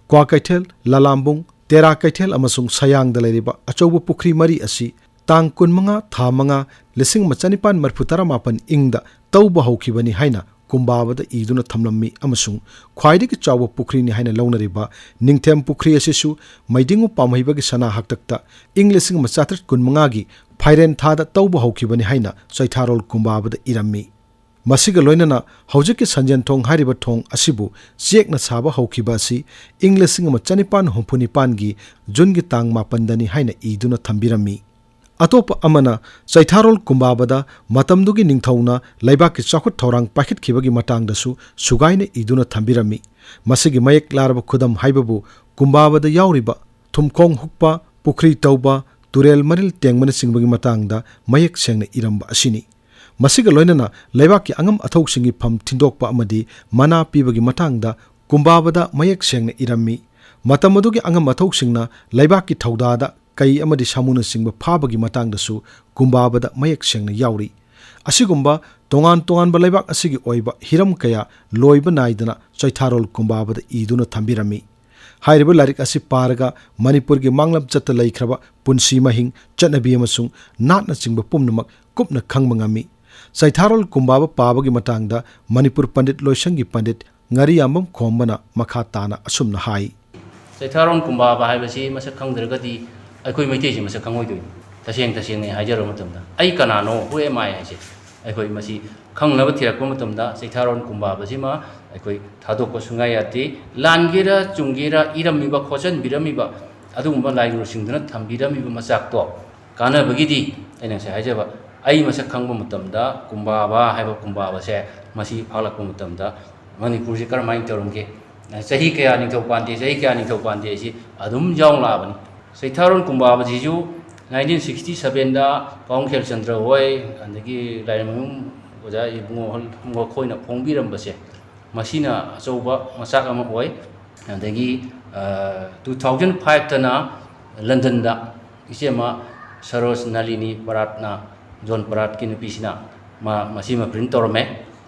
ꯀ꯭ꯋꯥꯀꯩꯊꯦꯜ, ꯂꯂꯥꯝꯕꯨꯡ, ꯇꯦꯔꯥ ꯀꯩꯊꯦꯜ ꯑꯃꯁꯨꯡ ꯁꯌꯥꯡꯗ ꯂꯩꯔꯤꯕ ꯑꯆꯧꯕ ꯄꯨꯈ꯭ꯔꯤ ꯃꯔꯤ ꯑꯁꯤ ꯇꯥꯡ ꯀꯨꯟꯃꯉꯥ ꯊꯥ ꯃꯉꯥ, ꯂꯤꯁꯤꯡ ꯑꯃ ꯆꯅꯤꯄꯥꯟ ꯃꯔꯤꯐꯨ ꯇꯔꯥꯃꯥꯄꯟ ꯏꯪꯗ ꯇꯧꯕ ꯍꯧꯈꯤꯕꯅꯤ ꯍꯥꯏꯅ ꯀꯨꯝꯕꯥꯕꯗ ꯏꯗꯨꯅ ꯊꯝꯂꯝꯃꯤ ꯑꯃꯁꯨꯡ ꯈ꯭ꯋꯥꯏꯗꯒꯤ ꯆꯥꯎꯕ ꯄꯨꯈ꯭ꯔꯤꯅꯤ ꯍꯥꯏꯅ ꯂꯧꯅꯔꯤꯕ ꯅꯤꯡꯊꯦꯝ ꯄꯨꯈ꯭ꯔꯤ ꯑꯁꯤꯁꯨ ꯃꯩꯗꯤꯡꯉꯨ ꯄꯥꯝꯍꯩꯕꯒꯤ ꯁꯅꯥ ꯍꯥꯛꯇꯛꯇ ꯏꯪ ꯂꯤꯁꯤꯡ ꯑꯃ ꯆꯥꯇ꯭ꯔꯦꯠ ꯀꯨꯟꯃꯉꯥꯒꯤ ꯐꯥꯏꯔꯦꯟ ꯊꯥꯗ ꯇꯧꯕ ꯍꯧꯈꯤꯕꯅꯤ ꯍꯥꯏꯅ ꯆꯩꯊꯥꯔꯣꯜ ꯀꯨꯝꯕꯥꯕꯗ ꯏꯔꯝꯃꯤ꯫ ꯃꯁꯤꯒ ꯂꯣꯏꯅꯅ ꯍꯧꯖꯤꯛꯀꯤ ꯁꯟꯖꯦꯟ ꯊꯣꯡ ꯍꯥꯏꯔꯤꯕ ꯊꯣꯡ ꯑꯁꯤꯕꯨ ꯆꯦꯛꯅ ꯁꯥꯕ ꯍꯧꯈꯤꯕ ꯑꯁꯤ ꯏꯪ ꯂꯤꯁꯤꯡ ꯑꯃ ꯆꯅꯤꯄꯥꯟ ꯍꯨꯝꯐꯨ ꯅꯤꯄꯥꯟꯒꯤ ꯖꯨꯟꯒꯤ ꯇꯥꯡ ꯃꯥꯄꯟꯗꯅꯤ ꯍꯥꯏꯅ ꯏꯗꯨꯅ ꯊꯝꯕꯤꯔꯝꯃꯤ꯫ ꯑꯇꯣꯞꯄ ꯑꯃꯅ ꯆꯩꯊꯥꯔꯣꯜ ꯀꯨꯝꯕꯥꯕꯗ ꯃꯇꯝꯗꯨꯒꯤ ꯅꯤꯡꯊꯧꯅ ꯂꯩꯕꯥꯛꯀꯤ ꯆꯥꯎꯈꯠ ꯊꯧꯔꯥꯡ ꯄꯥꯏꯈꯠꯈꯤꯕꯒꯤ ꯃꯇꯥꯡꯗꯁꯨ ꯁꯨꯒꯥꯏꯅ ꯏꯗꯨꯅ ꯊꯝꯕꯤꯔꯝꯃꯤ꯫ ꯃꯁꯤꯒꯤ ꯃꯌꯦꯛ ꯂꯥꯔꯕ ꯈꯨꯗꯝ ꯍꯥꯏꯕꯕꯨ ꯀꯨꯝꯕꯥꯕꯗ ꯌꯥꯎꯔꯤꯕ ꯊꯨꯝꯈꯣꯡ ꯍꯨꯛꯄ, ꯄꯨꯈ꯭ꯔꯤ ꯇꯧꯕ, ꯇꯨꯔꯦꯜ ꯃꯔꯤꯜ ꯇꯦꯡꯕꯅꯆꯤꯡꯕꯒꯤ ꯃꯇꯥꯡꯗ ꯃꯌꯦꯛ ꯁꯦꯡꯅ ꯏꯔꯝꯕ ꯑꯁꯤꯅꯤ꯫ ꯃꯁꯤꯒ ꯂꯣꯏꯅꯅ ꯂꯩꯕꯥꯛꯀꯤ ꯑꯉꯝ ꯑꯊꯧꯁꯤꯡꯒꯤ ꯐꯝ ꯊꯤꯟꯗꯣꯛꯄ ꯑꯃꯗꯤ ꯃꯅꯥ ꯄꯤꯕꯒꯤ ꯃꯇꯥꯡꯗ ꯀꯨꯝꯕꯥꯕꯗ ꯃꯌꯦꯛ ꯁꯦꯡꯅ ꯏꯔꯝꯃꯤ꯫ ꯃꯇꯝ ꯑꯗꯨꯒꯤ ꯑꯉꯝ ꯑꯊꯧꯁꯤꯡꯅ ꯂꯩꯕꯥꯛꯀꯤ ꯊꯧꯗꯥꯗ ꯀꯩ ꯑꯃꯗꯤ ꯁꯥꯃꯨꯅꯆꯤꯡꯕ ꯐꯥꯕꯒꯤ ꯃꯇꯥꯡꯗꯁꯨ ꯀꯨꯝꯕꯥꯕꯗ ꯃꯌꯦꯛ ꯁꯦꯡꯅ ꯌꯥꯎꯔꯤ꯫ ꯑꯁꯤꯒꯨꯝꯕ ꯇꯣꯉꯥꯟ ꯇꯣꯉꯥꯟꯕ ꯂꯩꯕꯥꯛ ꯑꯁꯤꯒꯤ ꯑꯣꯏꯕ ꯍꯤꯔꯝ ꯀꯌꯥ ꯂꯣꯏꯕ ꯅꯥꯏꯗꯅ ꯆꯩꯊꯥꯔꯣꯜ ꯀꯨꯝꯕꯥꯕꯗ ꯏꯗꯨꯅ ꯊꯝꯕꯤꯔꯝꯃꯤ꯫ ꯍꯥꯏꯔꯤꯕ ꯂꯥꯏꯔꯤꯛ ꯑꯁꯤ ꯄꯥꯔꯒ ꯃꯅꯤꯄꯨꯔꯒꯤ ꯃꯥꯡꯂꯝꯆꯠꯇ ꯂꯩꯈ꯭ꯔꯕ ꯄꯨꯟꯁꯤ ꯃꯍꯤꯡ, ꯆꯠꯅꯕꯤ ꯑꯃꯁꯨꯡ ꯅꯥꯠꯅꯆꯤꯡꯕ ꯄꯨꯝꯅꯃꯛ ꯀꯨꯞꯅ ꯈꯪꯕ ꯉꯝꯃꯤ꯫ ꯆꯩꯊꯥꯔꯣꯜ ꯀꯨꯝꯕꯥꯕ ꯄꯥꯕꯒꯤ ꯃꯇꯥꯡꯗ ꯃꯅꯤꯄꯨꯔ ꯄꯟꯗꯤꯠ ꯂꯣꯏꯁꯪꯒꯤ ꯄꯟꯗꯤꯠ ꯉꯥꯔꯤꯌꯥꯝꯕꯝ ꯈꯣꯝꯕꯅ ꯃꯈꯥ ꯇꯥꯅ ꯑꯁꯨꯝꯅ ꯍꯥꯏ꯫ ꯆꯩꯊꯥꯔꯣꯜ ꯀꯨꯝꯕꯥꯕ ꯍꯥꯏꯕꯁꯤ ꯃꯁꯛ ꯈꯪꯗ꯭ꯔꯒꯗꯤ ꯑꯩꯈꯣꯏ ꯃꯩꯇꯩꯁꯤ ꯃꯁꯛ ꯈꯪꯉꯣꯏꯗꯣꯏꯅꯤ꯫ ꯇꯁꯦꯡ ꯇꯁꯦꯡꯅ ꯍꯥꯏꯖꯔꯕ ꯃꯇꯝꯗ, "ꯑꯩ ꯀꯅꯥꯅꯣ, who am I?" ꯍꯥꯏꯁꯦ ꯑꯩꯈꯣꯏ ꯃꯁꯤ ꯈꯪꯅꯕ ꯊꯤꯔꯛꯄ ꯃꯇꯝꯗ ꯆꯩꯊꯥꯔꯣꯜ ꯀꯨꯝꯕꯥꯕꯁꯤꯃ ꯑꯩꯈꯣꯏ ꯊꯥꯗꯣꯛꯄ ꯁꯨꯡꯌꯥ ꯌꯥꯗꯦ꯫ ꯂꯥꯟꯒꯦꯔꯥ ꯆꯨꯝꯒꯦꯔꯥ, ꯏꯔꯝꯃꯤꯕ ꯈꯣꯠꯆꯟꯕꯤꯔꯝꯃꯤꯕ ꯑꯗꯨꯒꯨꯝꯕ ꯂꯥꯏꯅꯤꯡꯕꯁꯤꯡꯗꯨꯅ ꯊꯝꯕꯤꯔꯝꯃꯤꯕ ꯃꯆꯥꯛꯇꯣ ꯀꯥꯟꯅꯕꯒꯤꯗꯤ ꯑꯩꯅ ꯉꯁꯥꯏ ꯍꯥꯏꯖꯕ, ꯑꯩ ꯃꯁꯛ ꯈꯪꯕ ꯃꯇꯝꯗ ꯀꯨꯝꯕꯥꯕ ꯍꯥꯏꯕ ꯀꯨꯝꯕꯥꯕꯁꯦ ꯃꯁꯤ ꯐꯥꯛꯂꯛꯄ ꯃꯇꯝꯗ ꯃꯅꯤꯄꯨꯔꯁꯦ ꯀꯔꯝꯍꯥꯏꯅ ꯇꯧꯔꯝꯒꯦ, ꯆꯍꯤ ꯀꯌꯥ ꯅꯤꯡꯊꯧ ꯄꯥꯟꯗꯦ, ꯆꯍꯤ ꯀꯌꯥ ꯅꯤꯡꯊꯧ ꯄꯥꯟꯗꯦ ꯍꯥꯏꯁꯤ ꯑꯗꯨꯝ ꯌꯥꯎꯔꯛꯂꯕꯅꯤ꯫ ꯆꯩꯊꯥꯔꯣꯜ ꯀꯨꯝꯕꯥꯕꯁꯤꯁꯨ nineteen sixty seven ꯗ ꯀꯥꯎꯟꯈꯦꯜ ꯆꯟꯗ꯭ꯔ ꯍꯣꯏ, ꯑꯗꯒꯤ ꯂꯥꯏꯔꯦꯝꯕꯝ ꯑꯣꯖꯥ ꯏꯕꯨꯡꯉꯣ ꯃꯈꯣꯏꯅ ꯐꯣꯡꯕꯤꯔꯝꯕꯁꯦ, ꯃꯁꯤꯅ ꯑꯆꯧꯕ ꯃꯆꯥꯛ ꯑꯃ ꯑꯣꯏ꯫ ꯑꯗꯒꯤ, ꯑ, two thousand five ꯇꯅ ꯂꯟꯗꯟꯗ ꯏꯆꯦꯃ ꯁꯔꯣꯖ ꯅꯂꯤꯅꯤ ꯄꯔꯥꯠꯅ, ꯖꯣꯟ ꯄꯔꯥꯠꯀꯤ ꯅꯨꯄꯤꯁꯤꯅ ꯃꯥ ꯃꯁꯤꯃ print ꯇꯧꯔꯝꯃꯦ꯫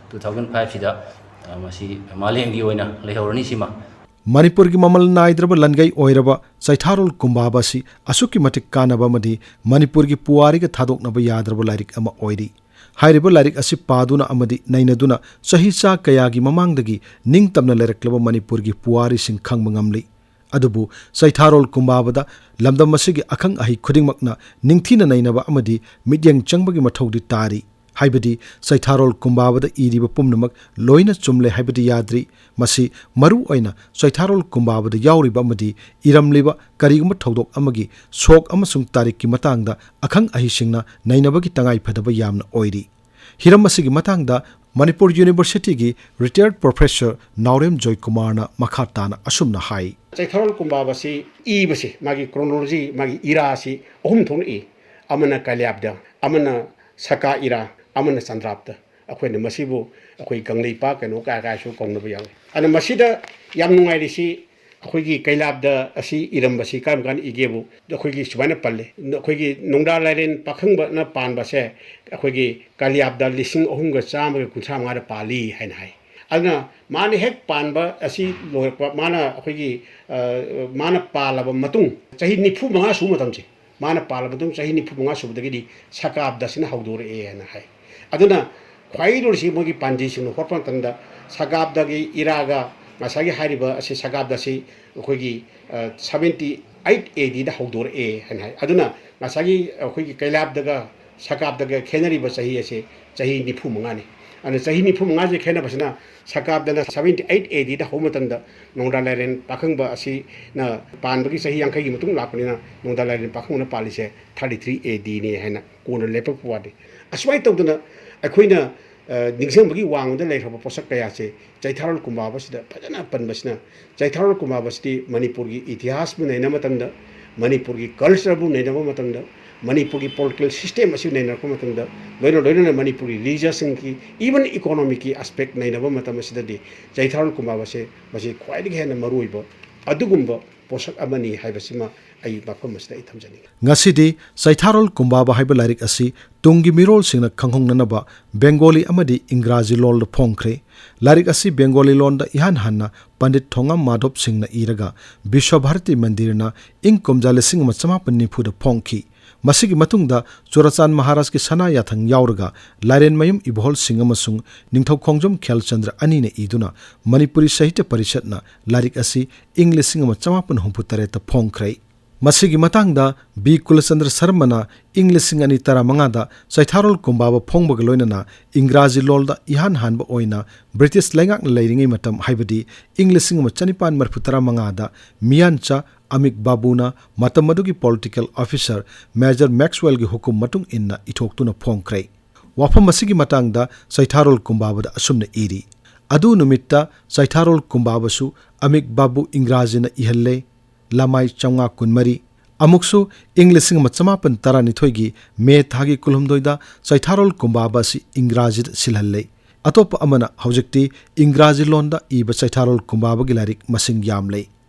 Two thousand five ꯁꯤꯗ, ꯑ, ꯃꯁꯤ ꯃꯥꯂꯦꯝꯒꯤ ꯑꯣꯏꯅ ꯂꯩꯍꯧꯔꯅꯤ ꯁꯤꯃ꯫ ꯃꯅꯤꯄꯨꯔꯒꯤ ꯃꯃꯜ ꯅꯥꯏꯗ꯭ꯔꯕ ꯂꯟꯒꯩ ꯑꯣꯏꯔꯕ ꯆꯩꯊꯥꯔꯣꯜ ꯀꯨꯝꯕꯥꯕ ꯑꯁꯤ ꯑꯁꯨꯛꯀꯤ ꯃꯇꯤꯛ ꯀꯥꯟꯅꯕ ꯑꯃꯗꯤ ꯃꯅꯤꯄꯨꯔꯒꯤ ꯄꯨꯋꯥꯔꯤꯒ ꯊꯥꯗꯣꯛꯅꯕ ꯌꯥꯗ꯭ꯔꯕ ꯂꯥꯏꯔꯤꯛ ꯑꯃ ꯑꯣꯏꯔꯤ꯫ ꯍꯥꯏꯔꯤꯕ ꯂꯥꯏꯔꯤꯛ ꯑꯁꯤ ꯄꯥꯗꯨꯅ ꯑꯃꯗꯤ ꯅꯩꯅꯗꯨꯅ ꯆꯍꯤ ꯆꯥ ꯀꯌꯥꯒꯤ ꯃꯃꯥꯡꯗꯒꯤ ꯅꯤꯡꯇꯝꯅ ꯂꯩꯔꯛꯂꯕ ꯃꯅꯤꯄꯨꯔꯒꯤ ꯄꯨꯋꯥꯔꯤꯁꯤꯡ ꯈꯪꯕ ꯉꯝꯂꯤ꯫ ꯑꯗꯨꯕꯨ ꯆꯩꯊꯥꯔꯣꯜ ꯀꯨꯝꯕꯥꯕꯗ ꯂꯝꯗꯝ ꯑꯁꯤꯒꯤ ꯑꯈꯪ ꯑꯍꯩ ꯈꯨꯗꯤꯡꯃꯛꯅ ꯅꯤꯡꯊꯤꯅ ꯅꯩꯅꯕ ꯑꯃꯗꯤ ꯃꯤꯠꯌꯦꯡ ꯆꯪꯕꯒꯤ ꯃꯊꯧꯗꯤ ꯇꯥꯔꯤ꯫ ꯍꯥꯏꯕꯗꯤ ꯆꯩꯊꯥꯔꯣꯜ ꯀꯨꯝꯕꯥꯕꯗ ꯏꯔꯤꯕ ꯄꯨꯝꯅꯃꯛ ꯂꯣꯏꯅ ꯆꯨꯝꯂꯦ ꯍꯥꯏꯕꯗꯤ ꯌꯥꯗ꯭ꯔꯤ꯫ ꯃꯁꯤ ꯃꯔꯨ ꯑꯣꯏꯅ ꯆꯩꯊꯥꯔꯣꯜ ꯀꯨꯝꯕꯥꯕꯗ ꯌꯥꯎꯔꯤꯕ ꯑꯃꯗꯤ ꯏꯔꯝꯂꯤꯕ ꯀꯔꯤꯒꯨꯝꯕ ꯊꯧꯗꯣꯛ ꯑꯃꯒꯤ ꯁꯣꯛ ꯑꯃꯁꯨꯡ ꯇꯥꯔꯤꯛꯀꯤ ꯃꯇꯥꯡꯗ ꯑꯈꯪ ꯑꯍꯩꯁꯤꯡꯅ ꯅꯩꯅꯕꯒꯤ ꯇꯉꯥꯏ ꯐꯗꯕ ꯌꯥꯝꯅ ꯑꯣꯏꯔꯤ꯫ ꯍꯤꯔꯝ ꯑꯁꯤꯒꯤ ꯃꯇꯥꯡꯗ ꯃꯅꯤꯄꯨꯔ ꯌꯨꯅꯤꯚꯔꯁꯤꯇꯤꯒꯤ retired professor ꯅꯥꯎꯔꯦꯝ ꯖꯣꯏꯀꯨꯃꯥꯔꯅ ꯃꯈꯥ ꯇꯥꯅ ꯑꯁꯨꯝꯅ ꯍꯥꯏ꯫ ꯆꯩꯊꯥꯔꯣꯜ ꯀꯨꯝꯕꯥꯕꯁꯤ ꯏꯕꯁꯤ, ꯃꯥꯒꯤ chronology, ꯃꯥꯒꯤ ꯏꯔꯥꯁꯤ ꯑꯍꯨꯝ ꯊꯣꯛꯅ ꯏ꯫ ꯑꯃꯅ ꯀꯂ꯭ꯌꯥꯕꯗ, ꯑꯃꯅ ꯁꯀꯥ ꯏꯔꯥ, ꯑꯃꯅ ꯆꯟꯗ꯭ꯔꯥꯞꯇ꯫ ꯑꯩꯈꯣꯏꯅ ꯃꯁꯤꯕꯨ ꯑꯩꯈꯣꯏ ꯀꯪꯂꯩꯄꯥꯛ ꯀꯩꯅꯣ ꯀꯥꯏ ꯀꯥꯏꯁꯨ ꯀꯧꯅꯕ ꯌꯥꯎꯏ꯫ ꯑꯗꯨꯅ ꯃꯁꯤꯗ ꯌꯥꯝ ꯅꯨꯡꯉꯥꯏꯔꯤꯁꯤ, ꯑꯩꯈꯣꯏꯒꯤ ꯀꯩꯂꯥꯞꯗ ꯑꯁꯤ ꯏꯔꯝꯕꯁꯤ ꯀꯔꯝ ꯀꯥꯟꯗ ꯏꯒꯦꯕꯨ ꯑꯩꯈꯣꯏꯒꯤ ꯁꯨꯃꯥꯏꯅ ꯄꯜꯂꯤ꯫ ꯑꯩꯈꯣꯏꯒꯤ ꯅꯣꯡꯗꯥ ꯂꯥꯏꯔꯦꯟ ꯄꯥꯈꯪꯕꯅ ꯄꯥꯟꯕꯁꯦ ꯑꯩꯈꯣꯏꯒꯤ ꯀꯂꯤꯌꯥꯞꯗ ꯂꯤꯁꯤꯡ ꯑꯍꯨꯝꯒ ꯆꯥꯝꯃꯒ ꯀꯨꯟꯊ꯭ꯔꯥ ꯃꯉꯥꯗ ꯄꯥꯜꯂꯤ ꯍꯥꯏꯅ ꯍꯥꯏ꯫ ꯑꯗꯨꯅ ꯃꯥꯅ ꯍꯦꯛ ꯄꯥꯟꯕ ꯑꯁꯤ ꯂꯣꯏꯔꯛꯄ, ꯃꯥꯅ ꯑꯩꯈꯣꯏꯒꯤ, ꯑ, ꯃꯥꯅ ꯄꯥꯜꯂꯕ ꯃꯇꯨꯡ ꯆꯍꯤ ꯅꯤꯐꯨ ꯃꯉꯥ ꯁꯨꯕ ꯃꯇꯝꯁꯦ, ꯃꯥꯅ ꯄꯥꯜꯂꯕ ꯃꯇꯨꯡ ꯆꯍꯤ ꯅꯤꯐꯨ ꯃꯉꯥ ꯁꯨꯕꯗꯒꯤꯗꯤ ꯁꯀꯥꯞꯗꯁꯤꯅ ꯍꯧꯗꯣꯔꯛꯑꯦ ꯍꯥꯏꯅ ꯍꯥꯏ꯫ ꯑꯗꯨꯅ ꯈ꯭ꯋꯥꯏ ꯂꯣꯏꯔꯤꯁꯤ ꯃꯣꯏꯒꯤ ꯄꯥꯟꯖꯤꯁꯤꯡꯅ ꯍꯣꯠꯄ ꯃꯇꯝꯗ ꯁꯒꯥꯞꯗꯒꯤ ꯏꯔꯥꯒ ꯉꯁꯥꯏꯒꯤ ꯍꯥꯏꯔꯤꯕ ꯑꯁꯤ ꯁꯒꯥꯞꯗꯁꯤ ꯑꯩꯈꯣꯏꯒꯤ, ꯑ, seventy eight A Dꯗ ꯍꯧꯗꯣꯔꯛꯑꯦ ꯍꯥꯏꯅ ꯍꯥꯏ꯫ ꯑꯗꯨꯅ ꯉꯁꯥꯏꯒꯤ ꯑꯩꯈꯣꯏꯒꯤ ꯀꯩꯂꯥꯞꯗꯒ ꯁꯒꯥꯞꯗꯒ ꯈꯦꯠꯅꯔꯤꯕ ꯆꯍꯤ ꯑꯁꯦ ꯆꯍꯤ ꯅꯤꯐꯨ ꯃꯉꯥꯅꯤ꯫ ꯑꯗꯨꯅ ꯆꯍꯤ ꯅꯤꯐꯨ ꯃꯉꯥꯁꯦ ꯈꯦꯠꯅꯕꯁꯤꯅ ꯁꯒꯥꯞꯗꯅ seventy eight A Dꯗ ꯍꯧꯕ ꯃꯇꯝꯗ ꯅꯣꯡꯗꯥ ꯂꯥꯏꯔꯦꯟ ꯄꯥꯈꯪꯕ ꯑꯁꯤꯅ ꯄꯥꯟꯕꯒꯤ ꯆꯍꯤ ꯌꯥꯡꯈꯩꯒꯤ ꯃꯇꯨꯡ ꯂꯥꯛꯄꯅꯤꯅ ꯅꯣꯡꯗꯥ ꯂꯥꯏꯔꯦꯟ ꯄꯥꯈꯪꯕꯅ ꯄꯥꯜꯂꯤꯁꯦ thirty three A Dꯅꯤ ꯍꯥꯏꯅ ꯀꯣꯟꯅ ꯂꯦꯞꯄꯛꯄ ꯋꯥꯅꯤ꯫ ꯑꯁꯨꯃꯥꯏꯅ ꯇꯧꯗꯅ ꯑꯩꯈꯣꯏꯅ, ꯑ, ꯅꯤꯡꯁꯤꯡꯕꯒꯤ ꯋꯥꯡꯃꯗ ꯂꯩꯈ꯭ꯔꯕ ꯄꯣꯠꯁꯛ ꯀꯌꯥꯁꯦ ꯆꯩꯊꯥꯔꯣꯜ ꯀꯨꯝꯕꯥꯕꯁꯤꯗ ꯐꯖꯅ ꯄꯟꯕꯁꯤꯅ, ꯆꯩꯊꯥꯔꯣꯜ ꯀꯨꯝꯕꯥꯕꯁꯤꯗꯤ ꯃꯅꯤꯄꯨꯔꯒꯤ ꯏꯇꯤꯍꯥꯁꯄꯨ ꯅꯩꯅꯕ ꯃꯇꯝꯗ, ꯃꯅꯤꯄꯨꯔꯒꯤ cultureꯕꯨ ꯅꯩꯅꯕ ꯃꯇꯝꯗ, ꯃꯅꯤꯄꯨꯔꯒꯤ political system ꯑꯁꯤ ꯅꯩꯅꯔꯛꯄ ꯃꯇꯝꯗ, ꯂꯣꯏꯅ ꯂꯣꯏꯅꯅ ꯃꯅꯤꯄꯨꯔꯒꯤ religionsꯀꯤ, even economicꯀꯤ aspect ꯅꯩꯅꯕ ꯃꯇꯝ ꯑꯁꯤꯗꯗꯤ ꯆꯩꯊꯥꯔꯣꯜ ꯀꯨꯝꯕꯥꯕꯁꯦ ꯃꯁꯤ ꯈ꯭ꯋꯥꯏꯗꯒꯤ ꯍꯦꯟꯅ ꯃꯔꯨꯑꯣꯏꯕ ꯑꯗꯨꯒꯨꯝꯕ ꯄꯣꯠꯁꯛ ꯑꯃꯅꯤ ꯍꯥꯏꯕꯁꯤꯃ ꯑꯩ ꯃꯐꯝ ꯑꯁꯤꯗ ꯑꯩ ꯊꯝꯖꯅꯤꯡꯉꯤ꯫ ꯉꯁꯤꯗꯤ ꯆꯩꯊꯥꯔꯣꯜ ꯀꯨꯝꯕꯥꯕ ꯍꯥꯏꯕ ꯂꯥꯏꯔꯤꯛ ꯑꯁꯤ ꯇꯨꯡꯒꯤ ꯃꯤꯔꯣꯜꯁꯤꯡꯅ ꯈꯪꯍꯧꯅꯅꯕ ꯕꯦꯡꯒꯣꯂꯤ ꯑꯃꯗꯤ ꯏꯪꯒ꯭ꯔꯥꯖꯤ ꯂꯣꯜꯗ ꯐꯣꯡꯈ꯭ꯔꯦ꯫ ꯂꯥꯏꯔꯤꯛ ꯑꯁꯤ ꯕꯦꯡꯒꯣꯂꯤ ꯂꯣꯟꯗ ꯏꯍꯥꯟ ꯍꯥꯟꯅ ꯄꯟꯗꯤꯠ ꯊꯣꯉꯥꯝ ꯃꯥꯙꯣꯞ ꯁꯤꯡꯅ ꯏꯔꯒ ꯕꯤꯁ꯭ꯋ ꯚꯥꯔꯇꯤ ꯃꯟꯗꯤꯔꯅ ꯏꯪ ꯀꯨꯝꯖꯥ ꯂꯤꯁꯤꯡ ꯑꯃ ꯆꯃꯥꯄꯟ ꯅꯤꯐꯨꯗ ꯐꯣꯡꯈꯤ꯫ ꯃꯁꯤꯒꯤ ꯃꯇꯨꯡꯗ ꯆꯨꯔꯥꯆꯥꯟ ꯃꯍꯥꯔꯥꯖꯀꯤ ꯁꯅꯥ ꯌꯥꯊꯪ ꯌꯥꯎꯔꯒ ꯂꯥꯏꯔꯦꯟꯃꯌꯨꯝ ꯏꯕꯣꯍꯜ ꯁꯤꯡ ꯑꯃꯁꯨꯡ ꯅꯤꯡꯊꯧ ꯈꯣꯡꯖꯣꯝ ꯈ꯭ꯌꯥꯜꯆꯟꯗ꯭ꯔ ꯑꯅꯤꯅ ꯏꯗꯨꯅ ꯃꯅꯤꯄꯨꯔꯤ ꯁꯥꯍꯤꯇ꯭ꯌ ꯄꯔꯤꯁꯠꯅ ꯂꯥꯏꯔꯤꯛ ꯑꯁꯤ ꯏꯪ ꯂꯤꯁꯤꯡ ꯑꯃ ꯆꯃꯥꯄꯟ ꯍꯨꯝꯐꯨ ꯇꯔꯦꯠꯇ ꯐꯣꯡꯈ꯭ꯔꯦ꯫ ꯃꯁꯤꯒꯤ ꯃꯇꯥꯡꯗ ꯕꯤ ꯀꯨꯂꯆꯟꯗ꯭ꯔ ꯁꯔꯃꯅ ꯏꯪ ꯂꯤꯁꯤꯡ ꯑꯅꯤ ꯇꯔꯥꯃꯉꯥꯗ ꯆꯩꯊꯥꯔꯣꯜ ꯀꯨꯝꯕꯥꯕ ꯐꯣꯡꯕꯒ ꯂꯣꯏꯅꯅ ꯏꯪꯒ꯭ꯔꯥꯖꯤ ꯂꯣꯜꯗ ꯏꯍꯥꯟ ꯍꯥꯟꯕ ꯑꯣꯏꯅ ꯕ꯭ꯔꯤꯇꯤꯁ ꯂꯩꯉꯥꯛꯅ ꯂꯩꯔꯤꯉꯩ ꯃꯇꯝ, ꯍꯥꯏꯕꯗꯤ ꯏꯪ ꯂꯤꯁꯤꯡ ꯑꯃ ꯆꯅꯤꯄꯥꯟ ꯃꯔꯤꯐꯨ ꯇꯔꯥꯃꯉꯥꯗ ꯃꯤꯌꯥꯟꯆꯥ ꯑꯃꯤꯛ ꯕꯥꯕꯨꯅ ꯃꯇꯝ ꯑꯗꯨꯒꯤ political officer Major Maxwellꯒꯤ ꯍꯨꯀꯨꯝ ꯃꯇꯨꯡ ꯏꯟꯅ ꯏꯊꯣꯛꯇꯨꯅ ꯐꯣꯡꯈ꯭ꯔꯦ꯫ ꯋꯥꯐꯝ ꯑꯁꯤꯒꯤ ꯃꯇꯥꯡꯗ ꯆꯩꯊꯥꯔꯣꯜ ꯀꯨꯝꯕꯥꯕꯗ ꯑꯁꯨꯝꯅ ꯏꯔꯤ, "ꯑꯗꯨ ꯅꯨꯃꯤꯠꯇ ꯆꯩꯊꯥꯔꯣꯜ ꯀꯨꯝꯕꯥꯕꯁꯨ ꯑꯃꯤꯛ ꯕꯥꯕꯨ ꯏꯪꯒ꯭ꯔꯥꯖꯤꯅ ꯏꯍꯜꯂꯦ, ꯂꯃꯥꯏ ꯆꯥꯝꯃꯉꯥ ꯀꯨꯟꯃꯔꯤ꯫ ꯑꯃꯨꯛꯁꯨ ꯏꯪ ꯂꯤꯁꯤꯡ ꯑꯃ ꯆꯃꯥꯄꯟ ꯇꯔꯥꯅꯤꯊꯣꯏꯒꯤ ꯃꯦ ꯊꯥꯒꯤ ꯀꯨꯟꯍꯨꯝꯗꯣꯏꯗ ꯆꯩꯊꯥꯔꯣꯜ ꯀꯨꯝꯕꯥꯕ ꯑꯁꯤ ꯏꯪꯒ꯭ꯔꯥꯖꯤꯗ ꯁꯤꯜꯍꯜꯂꯦ꯫ ꯑꯇꯣꯞꯄ ꯑꯃꯅ ꯍꯧꯖꯤꯛꯇꯤ ꯏꯪꯒ꯭ꯔꯥꯖꯤ ꯂꯣꯟꯗ ꯏꯕ ꯆꯩꯊꯥꯔꯣꯜ ꯀꯨꯝꯕꯥꯕꯒꯤ ꯂꯥꯏꯔꯤꯛ ꯃꯁꯤꯡ ꯌꯥꯝꯂꯦ꯫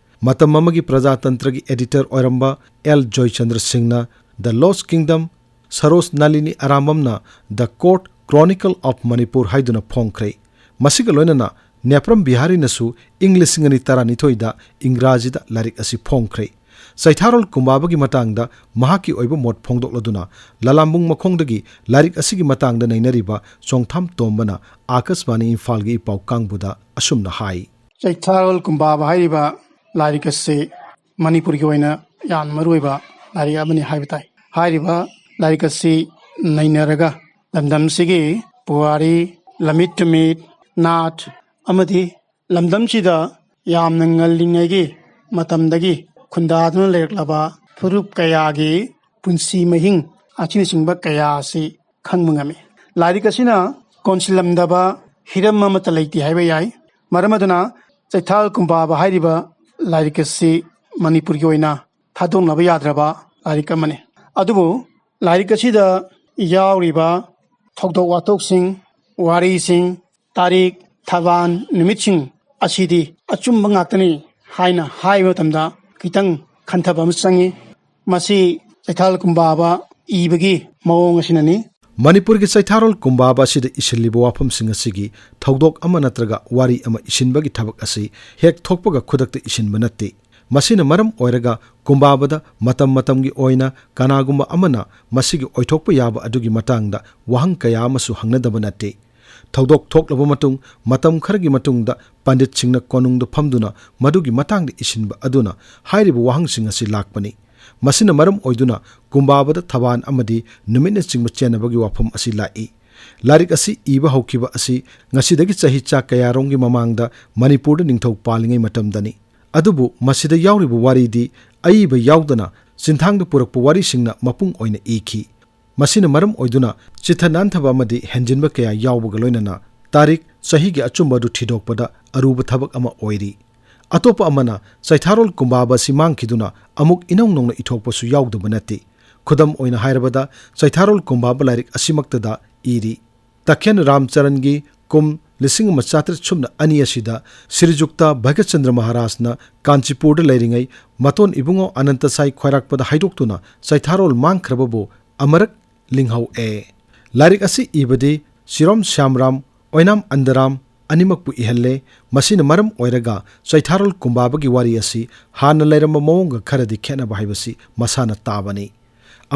ꯃꯇꯝ ꯑꯃꯒꯤ ꯄ꯭ꯔꯖꯥꯇꯟꯇ꯭ꯔꯒꯤ ꯑꯦꯗꯤꯇꯔ ꯑꯣꯏꯔꯝꯕ ꯑꯦꯜ ꯖꯣꯏꯆꯟꯗ꯭ꯔ ꯁꯤꯡꯅ The Lost Kingdom, Saroj Nalini ꯑꯔꯥꯝꯕꯝꯅ The Court Chronicle of Manipur ꯍꯥꯏꯗꯨꯅ ꯐꯣꯡꯈ꯭ꯔꯦ꯫ ꯃꯁꯤꯒ ꯂꯣꯏꯅꯅ ꯅꯦꯄ꯭ꯔꯝ ꯕꯤꯍꯥꯔꯤꯅꯁꯨ ꯏꯪ ꯂꯤꯁꯤꯡ ꯑꯅꯤ ꯇꯔꯥꯅꯤꯊꯣꯏꯗ ꯏꯪꯒ꯭ꯔꯥꯖꯤꯗ ꯂꯥꯏꯔꯤꯛ ꯑꯁꯤ ꯐꯣꯡꯈ꯭ꯔꯦ꯫ ꯆꯩꯊꯥꯔꯣꯜ ꯀꯨꯝꯕꯥꯕꯒꯤ ꯃꯇꯥꯡꯗ ꯃꯍꯥꯛꯀꯤ ꯑꯣꯏꯕ ꯃꯣꯠ ꯐꯣꯡꯗꯣꯛꯂꯗꯨꯅ ꯂꯂꯥꯝꯕꯨꯡ ꯃꯈꯣꯡꯗꯒꯤ ꯂꯥꯏꯔꯤꯛ ꯑꯁꯤꯒꯤ ꯃꯇꯥꯡꯗ ꯅꯩꯅꯔꯤꯕ ꯆꯣꯡꯊꯥꯝ ꯇꯣꯝꯕꯅ ꯑꯥꯀꯥꯁꯕꯥꯅꯤ ꯏꯝꯐꯥꯜꯒꯤ ꯏꯄꯥꯎ ꯀꯥꯡꯕꯨꯗ ꯑꯁꯨꯝꯅ ꯍꯥꯏ꯫ ꯆꯩꯊꯥꯔꯣꯜ ꯀꯨꯝꯕꯥꯕ ꯍꯥꯏꯔꯤꯕ ꯂꯥꯏꯔꯤꯛ ꯑꯁꯤ ꯃꯅꯤꯄꯨꯔꯒꯤ ꯑꯣꯏꯅ ꯌꯥꯝꯅ ꯃꯔꯨꯑꯣꯏꯕ ꯂꯥꯏꯔꯤꯛ ꯑꯃꯅꯤ ꯍꯥꯏꯕ ꯇꯥꯏ꯫ ꯍꯥꯏꯔꯤꯕ ꯂꯥꯏꯔꯤꯛ ꯑꯁꯤ ꯅꯩꯅꯔꯒ ꯂꯝꯗꯝꯁꯤꯒꯤ ꯄꯨꯋꯥꯔꯤ, ꯂꯝꯃꯤꯠ ꯇꯨꯃꯤꯠ, ꯅꯥꯠ ꯑꯃꯗꯤ ꯂꯝꯗꯝꯁꯤꯗ ꯌꯥꯝꯅ ꯉꯜꯂꯤꯉꯩꯒꯤ ꯃꯇꯝꯗꯒꯤ ꯈꯨꯟꯗꯥꯗꯨꯅ ꯂꯩꯔꯛꯂꯕ ꯐꯨꯔꯨꯞ ꯀꯌꯥꯒꯤ ꯄꯨꯟꯁꯤ ꯃꯍꯤꯡ ꯑꯁꯤꯅꯆꯤꯡꯕ ꯀꯌꯥ ꯑꯁꯤ ꯈꯪꯕ ꯉꯝꯃꯤ꯫ ꯂꯥꯏꯔꯤꯛ ꯑꯁꯤꯅ ꯀꯣꯟꯁꯤꯜꯂꯝꯗꯕ ꯍꯤꯔꯝ ꯑꯃꯠꯇ ꯂꯩꯇꯦ ꯍꯥꯏꯕ ꯌꯥꯏ꯫ ꯃꯔꯝ ꯑꯗꯨꯅ ꯆꯩꯊꯥꯔꯣꯜ ꯀꯨꯝꯕꯥꯕ ꯍꯥꯏꯔꯤꯕ ꯂꯥꯏꯔꯤꯛ ꯑꯁꯤ ꯃꯅꯤꯄꯨꯔꯒꯤ ꯑꯣꯏꯅ ꯊꯥꯗꯣꯛꯅꯕ ꯌꯥꯗ꯭ꯔꯕ ꯂꯥꯏꯔꯤꯛ ꯑꯃꯅꯤ꯫ ꯑꯗꯨꯕꯨ ꯂꯥꯏꯔꯤꯛ ꯑꯁꯤꯗ ꯌꯥꯎꯔꯤꯕ ꯊꯧꯗꯣꯛ ꯋꯥꯊꯣꯛꯁꯤꯡ, ꯋꯥꯔꯤꯁꯤꯡ, ꯇꯥꯔꯤꯛ, ꯊꯕꯥꯟ ꯅꯨꯃꯤꯠꯁꯤꯡ ꯑꯁꯤꯗꯤ ꯑꯆꯨꯝꯕ ꯉꯥꯛꯇꯅꯤ ꯍꯥꯏꯅ ꯍꯥꯏꯕ ꯃꯇꯝꯗ ꯈꯤꯇꯪ ꯈꯟꯊꯕ ꯑꯃ ꯆꯪꯏ꯫ ꯃꯁꯤ ꯆꯩꯊꯥꯔꯣꯜ ꯀꯨꯝꯕꯥꯕ ꯏꯕꯒꯤ ꯃꯑꯣꯡ ꯑꯁꯤꯅꯅꯤ꯫ ꯃꯅꯤꯄꯨꯔꯒꯤ ꯆꯩꯊꯥꯔꯣꯜ ꯀꯨꯝꯕꯥꯕ ꯑꯁꯤꯗ ꯏꯁꯤꯜꯂꯤꯕ ꯋꯥꯐꯝꯁꯤꯡ ꯑꯁꯤꯒꯤ ꯊꯧꯗꯣꯛ ꯑꯃ ꯅꯠꯇ꯭ꯔꯒ ꯋꯥꯔꯤ ꯑꯃ ꯏꯁꯤꯟꯕꯒꯤ ꯊꯕꯛ ꯑꯁꯤ ꯍꯦꯛ ꯊꯣꯛꯄꯒ ꯈꯨꯗꯛꯇ ꯏꯁꯤꯟꯕ ꯅꯠꯇꯦ꯫ ꯃꯁꯤꯅ ꯃꯔꯝ ꯑꯣꯏꯔꯒ ꯀꯨꯝꯕꯥꯕꯗ ꯃꯇꯝ ꯃꯇꯝꯒꯤ ꯑꯣꯏꯅ ꯀꯅꯥꯒꯨꯝꯕ ꯑꯃꯅ ꯃꯁꯤꯒꯤ ꯑꯣꯏꯊꯣꯛꯄ ꯌꯥꯕ ꯑꯗꯨꯒꯤ ꯃꯇꯥꯡꯗ ꯋꯥꯍꯪ ꯀꯌꯥ ꯑꯃꯁꯨ ꯍꯪꯅꯗꯕ ꯅꯠꯇꯦ꯫ ꯊꯧꯗꯣꯛ ꯊꯣꯛꯂꯕ ꯃꯇꯨꯡ, ꯃꯇꯝ ꯈꯔꯒꯤ ꯃꯇꯨꯡꯗ ꯄꯟꯗꯤꯠꯁꯤꯡꯅ ꯀꯣꯅꯨꯡꯗ ꯐꯝꯗꯨꯅ ꯃꯗꯨꯒꯤ ꯃꯇꯥꯡꯗ ꯏꯁꯤꯟꯕ ꯑꯗꯨꯅ ꯍꯥꯏꯔꯤꯕ ꯋꯥꯍꯪꯁꯤꯡ ꯑꯁꯤ ꯂꯥꯛꯄꯅꯤ꯫ ꯃꯁꯤꯅ ꯃꯔꯝ ꯑꯣꯏꯗꯨꯅ ꯀꯨꯝꯕꯥꯕꯗ ꯊꯕꯥꯟ ꯑꯃꯗꯤ ꯅꯨꯃꯤꯠꯅꯆꯤꯡꯕ ꯆꯦꯟꯅꯕꯒꯤ ꯋꯥꯐꯝ ꯑꯁꯤ ꯂꯥꯛꯏ꯫ ꯂꯥꯏꯔꯤꯛ ꯑꯁꯤ ꯏꯕ ꯍꯧꯈꯤꯕ ꯑꯁꯤ ꯉꯁꯤꯗꯒꯤ ꯆꯍꯤ ꯆꯥ ꯀꯌꯥꯔꯣꯝꯒꯤ ꯃꯃꯥꯡꯗ ꯃꯅꯤꯄꯨꯔꯗ ꯅꯤꯡꯊꯧ ꯄꯥꯜꯂꯤꯉꯩ ꯃꯇꯝꯗꯅꯤ꯫ ꯑꯗꯨꯕꯨ ꯃꯁꯤꯗ ꯌꯥꯎꯔꯤꯕ ꯋꯥꯔꯤꯗꯤ ꯑꯏꯕ ꯌꯥꯎꯗꯅ ꯆꯤꯟꯊꯥꯡꯗ ꯄꯨꯔꯛꯄ ꯋꯥꯔꯤꯁꯤꯡꯅ ꯃꯄꯨꯡ ꯑꯣꯏꯅ ꯏꯈꯤ꯫ ꯃꯁꯤꯅ ꯃꯔꯝ ꯑꯣꯏꯗꯨꯅ ꯆꯤꯊ ꯅꯥꯟꯊꯕ ꯑꯃꯗꯤ ꯍꯦꯟꯖꯤꯟꯕ ꯀꯌꯥ ꯌꯥꯎꯕꯒ ꯂꯣꯏꯅꯅ ꯇꯥꯔꯤꯛ, ꯆꯍꯤꯒꯤ ꯑꯆꯨꯝꯕ ꯑꯗꯨ ꯊꯤꯗꯣꯛꯄꯗ ꯑꯔꯨꯕ ꯊꯕꯛ ꯑꯃ ꯑꯣꯏꯔꯤ꯫ ꯑꯇꯣꯞꯄ ꯑꯃꯅ ꯆꯩꯊꯥꯔꯣꯜ ꯀꯨꯝꯕꯥꯕ ꯑꯁꯤ ꯃꯥꯡꯈꯤꯗꯨꯅ ꯑꯃꯨꯛ ꯏꯅꯧ ꯅꯧꯅ ꯏꯊꯣꯛꯄꯁꯨ ꯌꯥꯎꯗꯕ ꯅꯠꯇꯦ꯫ ꯈꯨꯗꯝ ꯑꯣꯏꯅ ꯍꯥꯏꯔꯕꯗ ꯆꯩꯊꯥꯔꯣꯜ ꯀꯨꯝꯕꯥꯕ ꯂꯥꯏꯔꯤꯛ ꯑꯁꯤꯃꯛꯇꯗ ꯏꯔꯤ꯫ ꯇꯈꯦꯟ ꯔꯥꯝꯆꯔꯟꯒꯤ ꯀꯨꯝ ꯂꯤꯁꯤꯡ ꯑꯃ ꯆꯥꯇ꯭ꯔꯦꯠ ꯁꯨꯞꯅ ꯑꯅꯤ ꯑꯁꯤꯗ ꯁ꯭ꯔꯤꯖꯨꯛꯇ ꯚꯒꯠꯆꯟꯗ꯭ꯔ ꯃꯍꯥꯔꯥꯖꯅ ꯀꯥꯟꯆꯤꯄꯨꯔꯗ ꯂꯩꯔꯤꯉꯩ ꯃꯇꯣꯟ ꯏꯕꯨꯡꯉꯣ ꯑꯅꯟꯇ ꯁꯥꯏ ꯈ꯭ꯋꯥꯏꯔꯥꯛꯄꯗ ꯍꯥꯏꯗꯣꯛꯇꯨꯅ ꯆꯩꯊꯥꯔꯣꯜ ꯃꯥꯡꯈ꯭ꯔꯕꯕꯨ ꯑꯃꯔꯛ ꯂꯤꯡꯍꯧꯑꯦ꯫ ꯂꯥꯏꯔꯤꯛ ꯑꯁꯤ ꯏꯕꯗꯤ ꯆꯤꯔꯣꯝ ꯁ꯭ꯌꯥꯝꯔꯥꯝ, ꯑꯣꯏꯅꯥꯝ ꯑꯟꯗꯔꯥꯝ ꯑꯅꯤꯃꯛꯄꯨ ꯏꯍꯜꯂꯦ꯫ ꯃꯁꯤꯅ ꯃꯔꯝ ꯑꯣꯏꯔꯒ ꯆꯩꯊꯥꯔꯣꯜ ꯀꯨꯝꯕꯥꯕꯒꯤ ꯋꯥꯔꯤ ꯑꯁꯤ ꯍꯥꯟꯅ ꯂꯩꯔꯝꯕ ꯃꯑꯣꯡꯒ ꯈꯔꯗꯤ ꯈꯦꯠꯅꯕ ꯍꯥꯏꯕꯁꯤ ꯃꯁꯥꯅ ꯇꯥꯕꯅꯤ꯫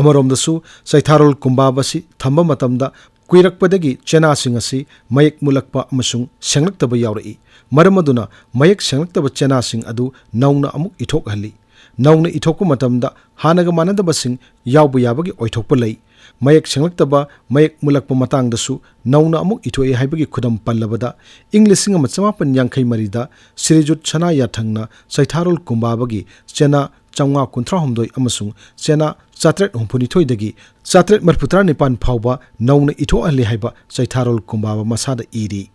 ꯑꯃꯔꯣꯝꯗꯁꯨ ꯆꯩꯊꯥꯔꯣꯜ ꯀꯨꯝꯕꯥꯕ ꯑꯁꯤ ꯊꯝꯕ ꯃꯇꯝꯗ ꯀꯨꯏꯔꯛꯄꯗꯒꯤ ꯆꯦꯅꯥꯁꯤꯡ ꯑꯁꯤ ꯃꯌꯦꯛ ꯃꯨꯠꯂꯛꯄ ꯑꯃꯁꯨꯡ ꯁꯦꯡꯂꯛꯇꯕ ꯌꯥꯎꯔꯛꯏ꯫ ꯃꯔꯝ ꯑꯗꯨꯅ ꯃꯌꯦꯛ ꯁꯦꯡꯂꯛꯇꯕ ꯆꯦꯅꯥꯁꯤꯡ ꯑꯗꯨ ꯅꯧꯅ ꯑꯃꯨꯛ ꯏꯊꯣꯛꯍꯜꯂꯤ꯫ ꯅꯧꯅ ꯏꯊꯣꯛꯄ ꯃꯇꯝꯗ ꯍꯥꯟꯅꯒ ꯃꯥꯟꯅꯗꯕꯁꯤꯡ ꯌꯥꯎꯕ ꯌꯥꯕꯒꯤ ꯑꯣꯏꯊꯣꯛꯄ ꯂꯩ꯫ ꯃꯌꯦꯛ ꯁꯦꯡꯂꯛꯇꯕ, ꯃꯌꯦꯛ ꯃꯨꯠꯂꯛꯄ ꯃꯇꯥꯡꯗꯁꯨ ꯅꯧꯅ ꯑꯃꯨꯛ ꯏꯊꯣꯛꯏ ꯍꯥꯏꯕꯒꯤ ꯈꯨꯗꯝ ꯄꯜꯂꯕꯗ, ꯏꯪ ꯂꯤꯁꯤꯡ ꯑꯃ ꯆꯃꯥꯄꯟ ꯌꯥꯡꯈꯩ ꯃꯔꯤꯗ ꯁ꯭ꯔꯤꯖꯨꯠ ꯁꯅꯥ ꯌꯥꯊꯪꯅ ꯆꯩꯊꯥꯔꯣꯜ ꯀꯨꯝꯕꯥꯕꯒꯤ ꯆꯦꯅꯥ ꯆꯥꯝꯃꯉꯥ ꯀꯨꯟꯊ꯭ꯔꯥꯍꯨꯝꯗꯣꯏ ꯑꯃꯁꯨꯡ ꯆꯦꯅꯥ ꯆꯥꯇ꯭ꯔꯦꯠ ꯍꯨꯝꯐꯨꯅꯤꯊꯣꯏꯗꯒꯤ ꯆꯥꯇ꯭ꯔꯦꯠ ꯃꯔꯤꯐꯨꯇꯔꯥ ꯅꯤꯄꯥꯟ ꯐꯥꯎꯕ ꯅꯧꯅ ꯏꯊꯣꯛꯍꯜꯂꯤ ꯍꯥꯏꯕ ꯆꯩꯊꯥꯔꯣꯜ ꯀꯨꯝꯕꯥꯕ ꯃꯁꯥꯗ ꯏꯔꯤ꯫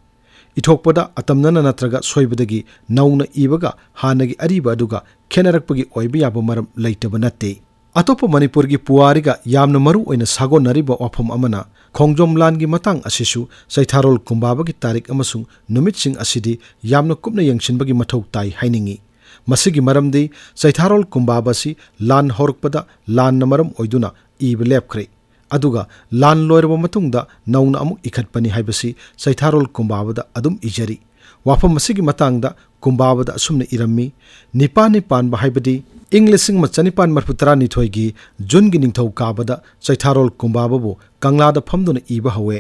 ꯏꯊꯣꯛꯄꯗ ꯑꯇꯝꯅꯅ ꯅꯠꯇ꯭ꯔꯒ ꯁꯣꯏꯕꯗꯒꯤ ꯅꯧꯅ ꯏꯕꯒ ꯍꯥꯟꯅꯒꯤ ꯑꯔꯤꯕ ꯑꯗꯨꯒ ꯈꯦꯠꯅꯔꯛꯄꯒꯤ ꯑꯣꯏꯕ ꯌꯥꯕ ꯃꯔꯝ ꯂꯩꯇꯕ ꯅꯠꯇꯦ꯫ ꯑꯇꯣꯞꯄ ꯃꯅꯤꯄꯨꯔꯒꯤ ꯄꯨꯋꯥꯔꯤꯒ ꯌꯥꯝꯅ ꯃꯔꯨ ꯑꯣꯏꯅ ꯁꯥꯒꯣꯟꯅꯔꯤꯕ ꯋꯥꯐꯝ ꯑꯃꯅ ꯈꯣꯡꯖꯣꯝ ꯂꯥꯟꯒꯤ ꯃꯇꯥꯡ ꯑꯁꯤꯁꯨ ꯆꯩꯊꯥꯔꯣꯜ ꯀꯨꯝꯕꯥꯕꯒꯤ ꯇꯥꯔꯤꯛ ꯑꯃꯁꯨꯡ ꯅꯨꯃꯤꯠꯁꯤꯡ ꯑꯁꯤꯗꯤ ꯌꯥꯝꯅ ꯀꯨꯞꯅ ꯌꯦꯡꯁꯤꯟꯕꯒꯤ ꯃꯊꯧ ꯇꯥꯏ ꯍꯥꯏꯅꯤꯡꯏ꯫ ꯃꯁꯤꯒꯤ ꯃꯔꯝꯗꯤ ꯆꯩꯊꯥꯔꯣꯜ ꯀꯨꯝꯕꯥꯕ ꯑꯁꯤ ꯂꯥꯟ ꯍꯧꯔꯛꯄꯗ ꯂꯥꯟꯅ ꯃꯔꯝ ꯑꯣꯏꯗꯨꯅ ꯏꯕ ꯂꯦꯞꯈ꯭ꯔꯦ꯫ ꯑꯗꯨꯒ ꯂꯥꯟ ꯂꯣꯏꯔꯕ ꯃꯇꯨꯡꯗ ꯅꯧꯅ ꯑꯃꯨꯛ ꯏꯈꯠꯄꯅꯤ ꯍꯥꯏꯕꯁꯤ ꯆꯩꯊꯥꯔꯣꯜ ꯀꯨꯝꯕꯥꯕꯗ ꯑꯗꯨꯝ ꯏꯖꯔꯤ꯫ ꯋꯥꯐꯝ ꯑꯁꯤꯒꯤ ꯃꯇꯥꯡꯗ ꯀꯨꯝꯕꯥꯕꯗ ꯑꯁꯨꯝꯅ ꯏꯔꯝꯃꯤ, "ꯅꯤꯄꯥꯟ ꯅꯤꯄꯥꯟꯕ ꯍꯥꯏꯕꯗꯤ ꯏꯪ ꯂꯤꯁꯤꯡ ꯑꯃ ꯆꯅꯤꯄꯥꯟ ꯃꯔꯤꯐꯨꯇꯔꯥꯅꯤꯊꯣꯏꯒꯤ ꯖꯨꯟꯒꯤ ꯅꯤꯡꯊꯧꯀꯥꯕꯗ ꯆꯩꯊꯥꯔꯣꯜ ꯀꯨꯝꯕꯥꯕꯕꯨ ꯀꯪꯂꯥꯗ ꯐꯝꯗꯨꯅ ꯏꯕ ꯍꯧꯋꯦ꯫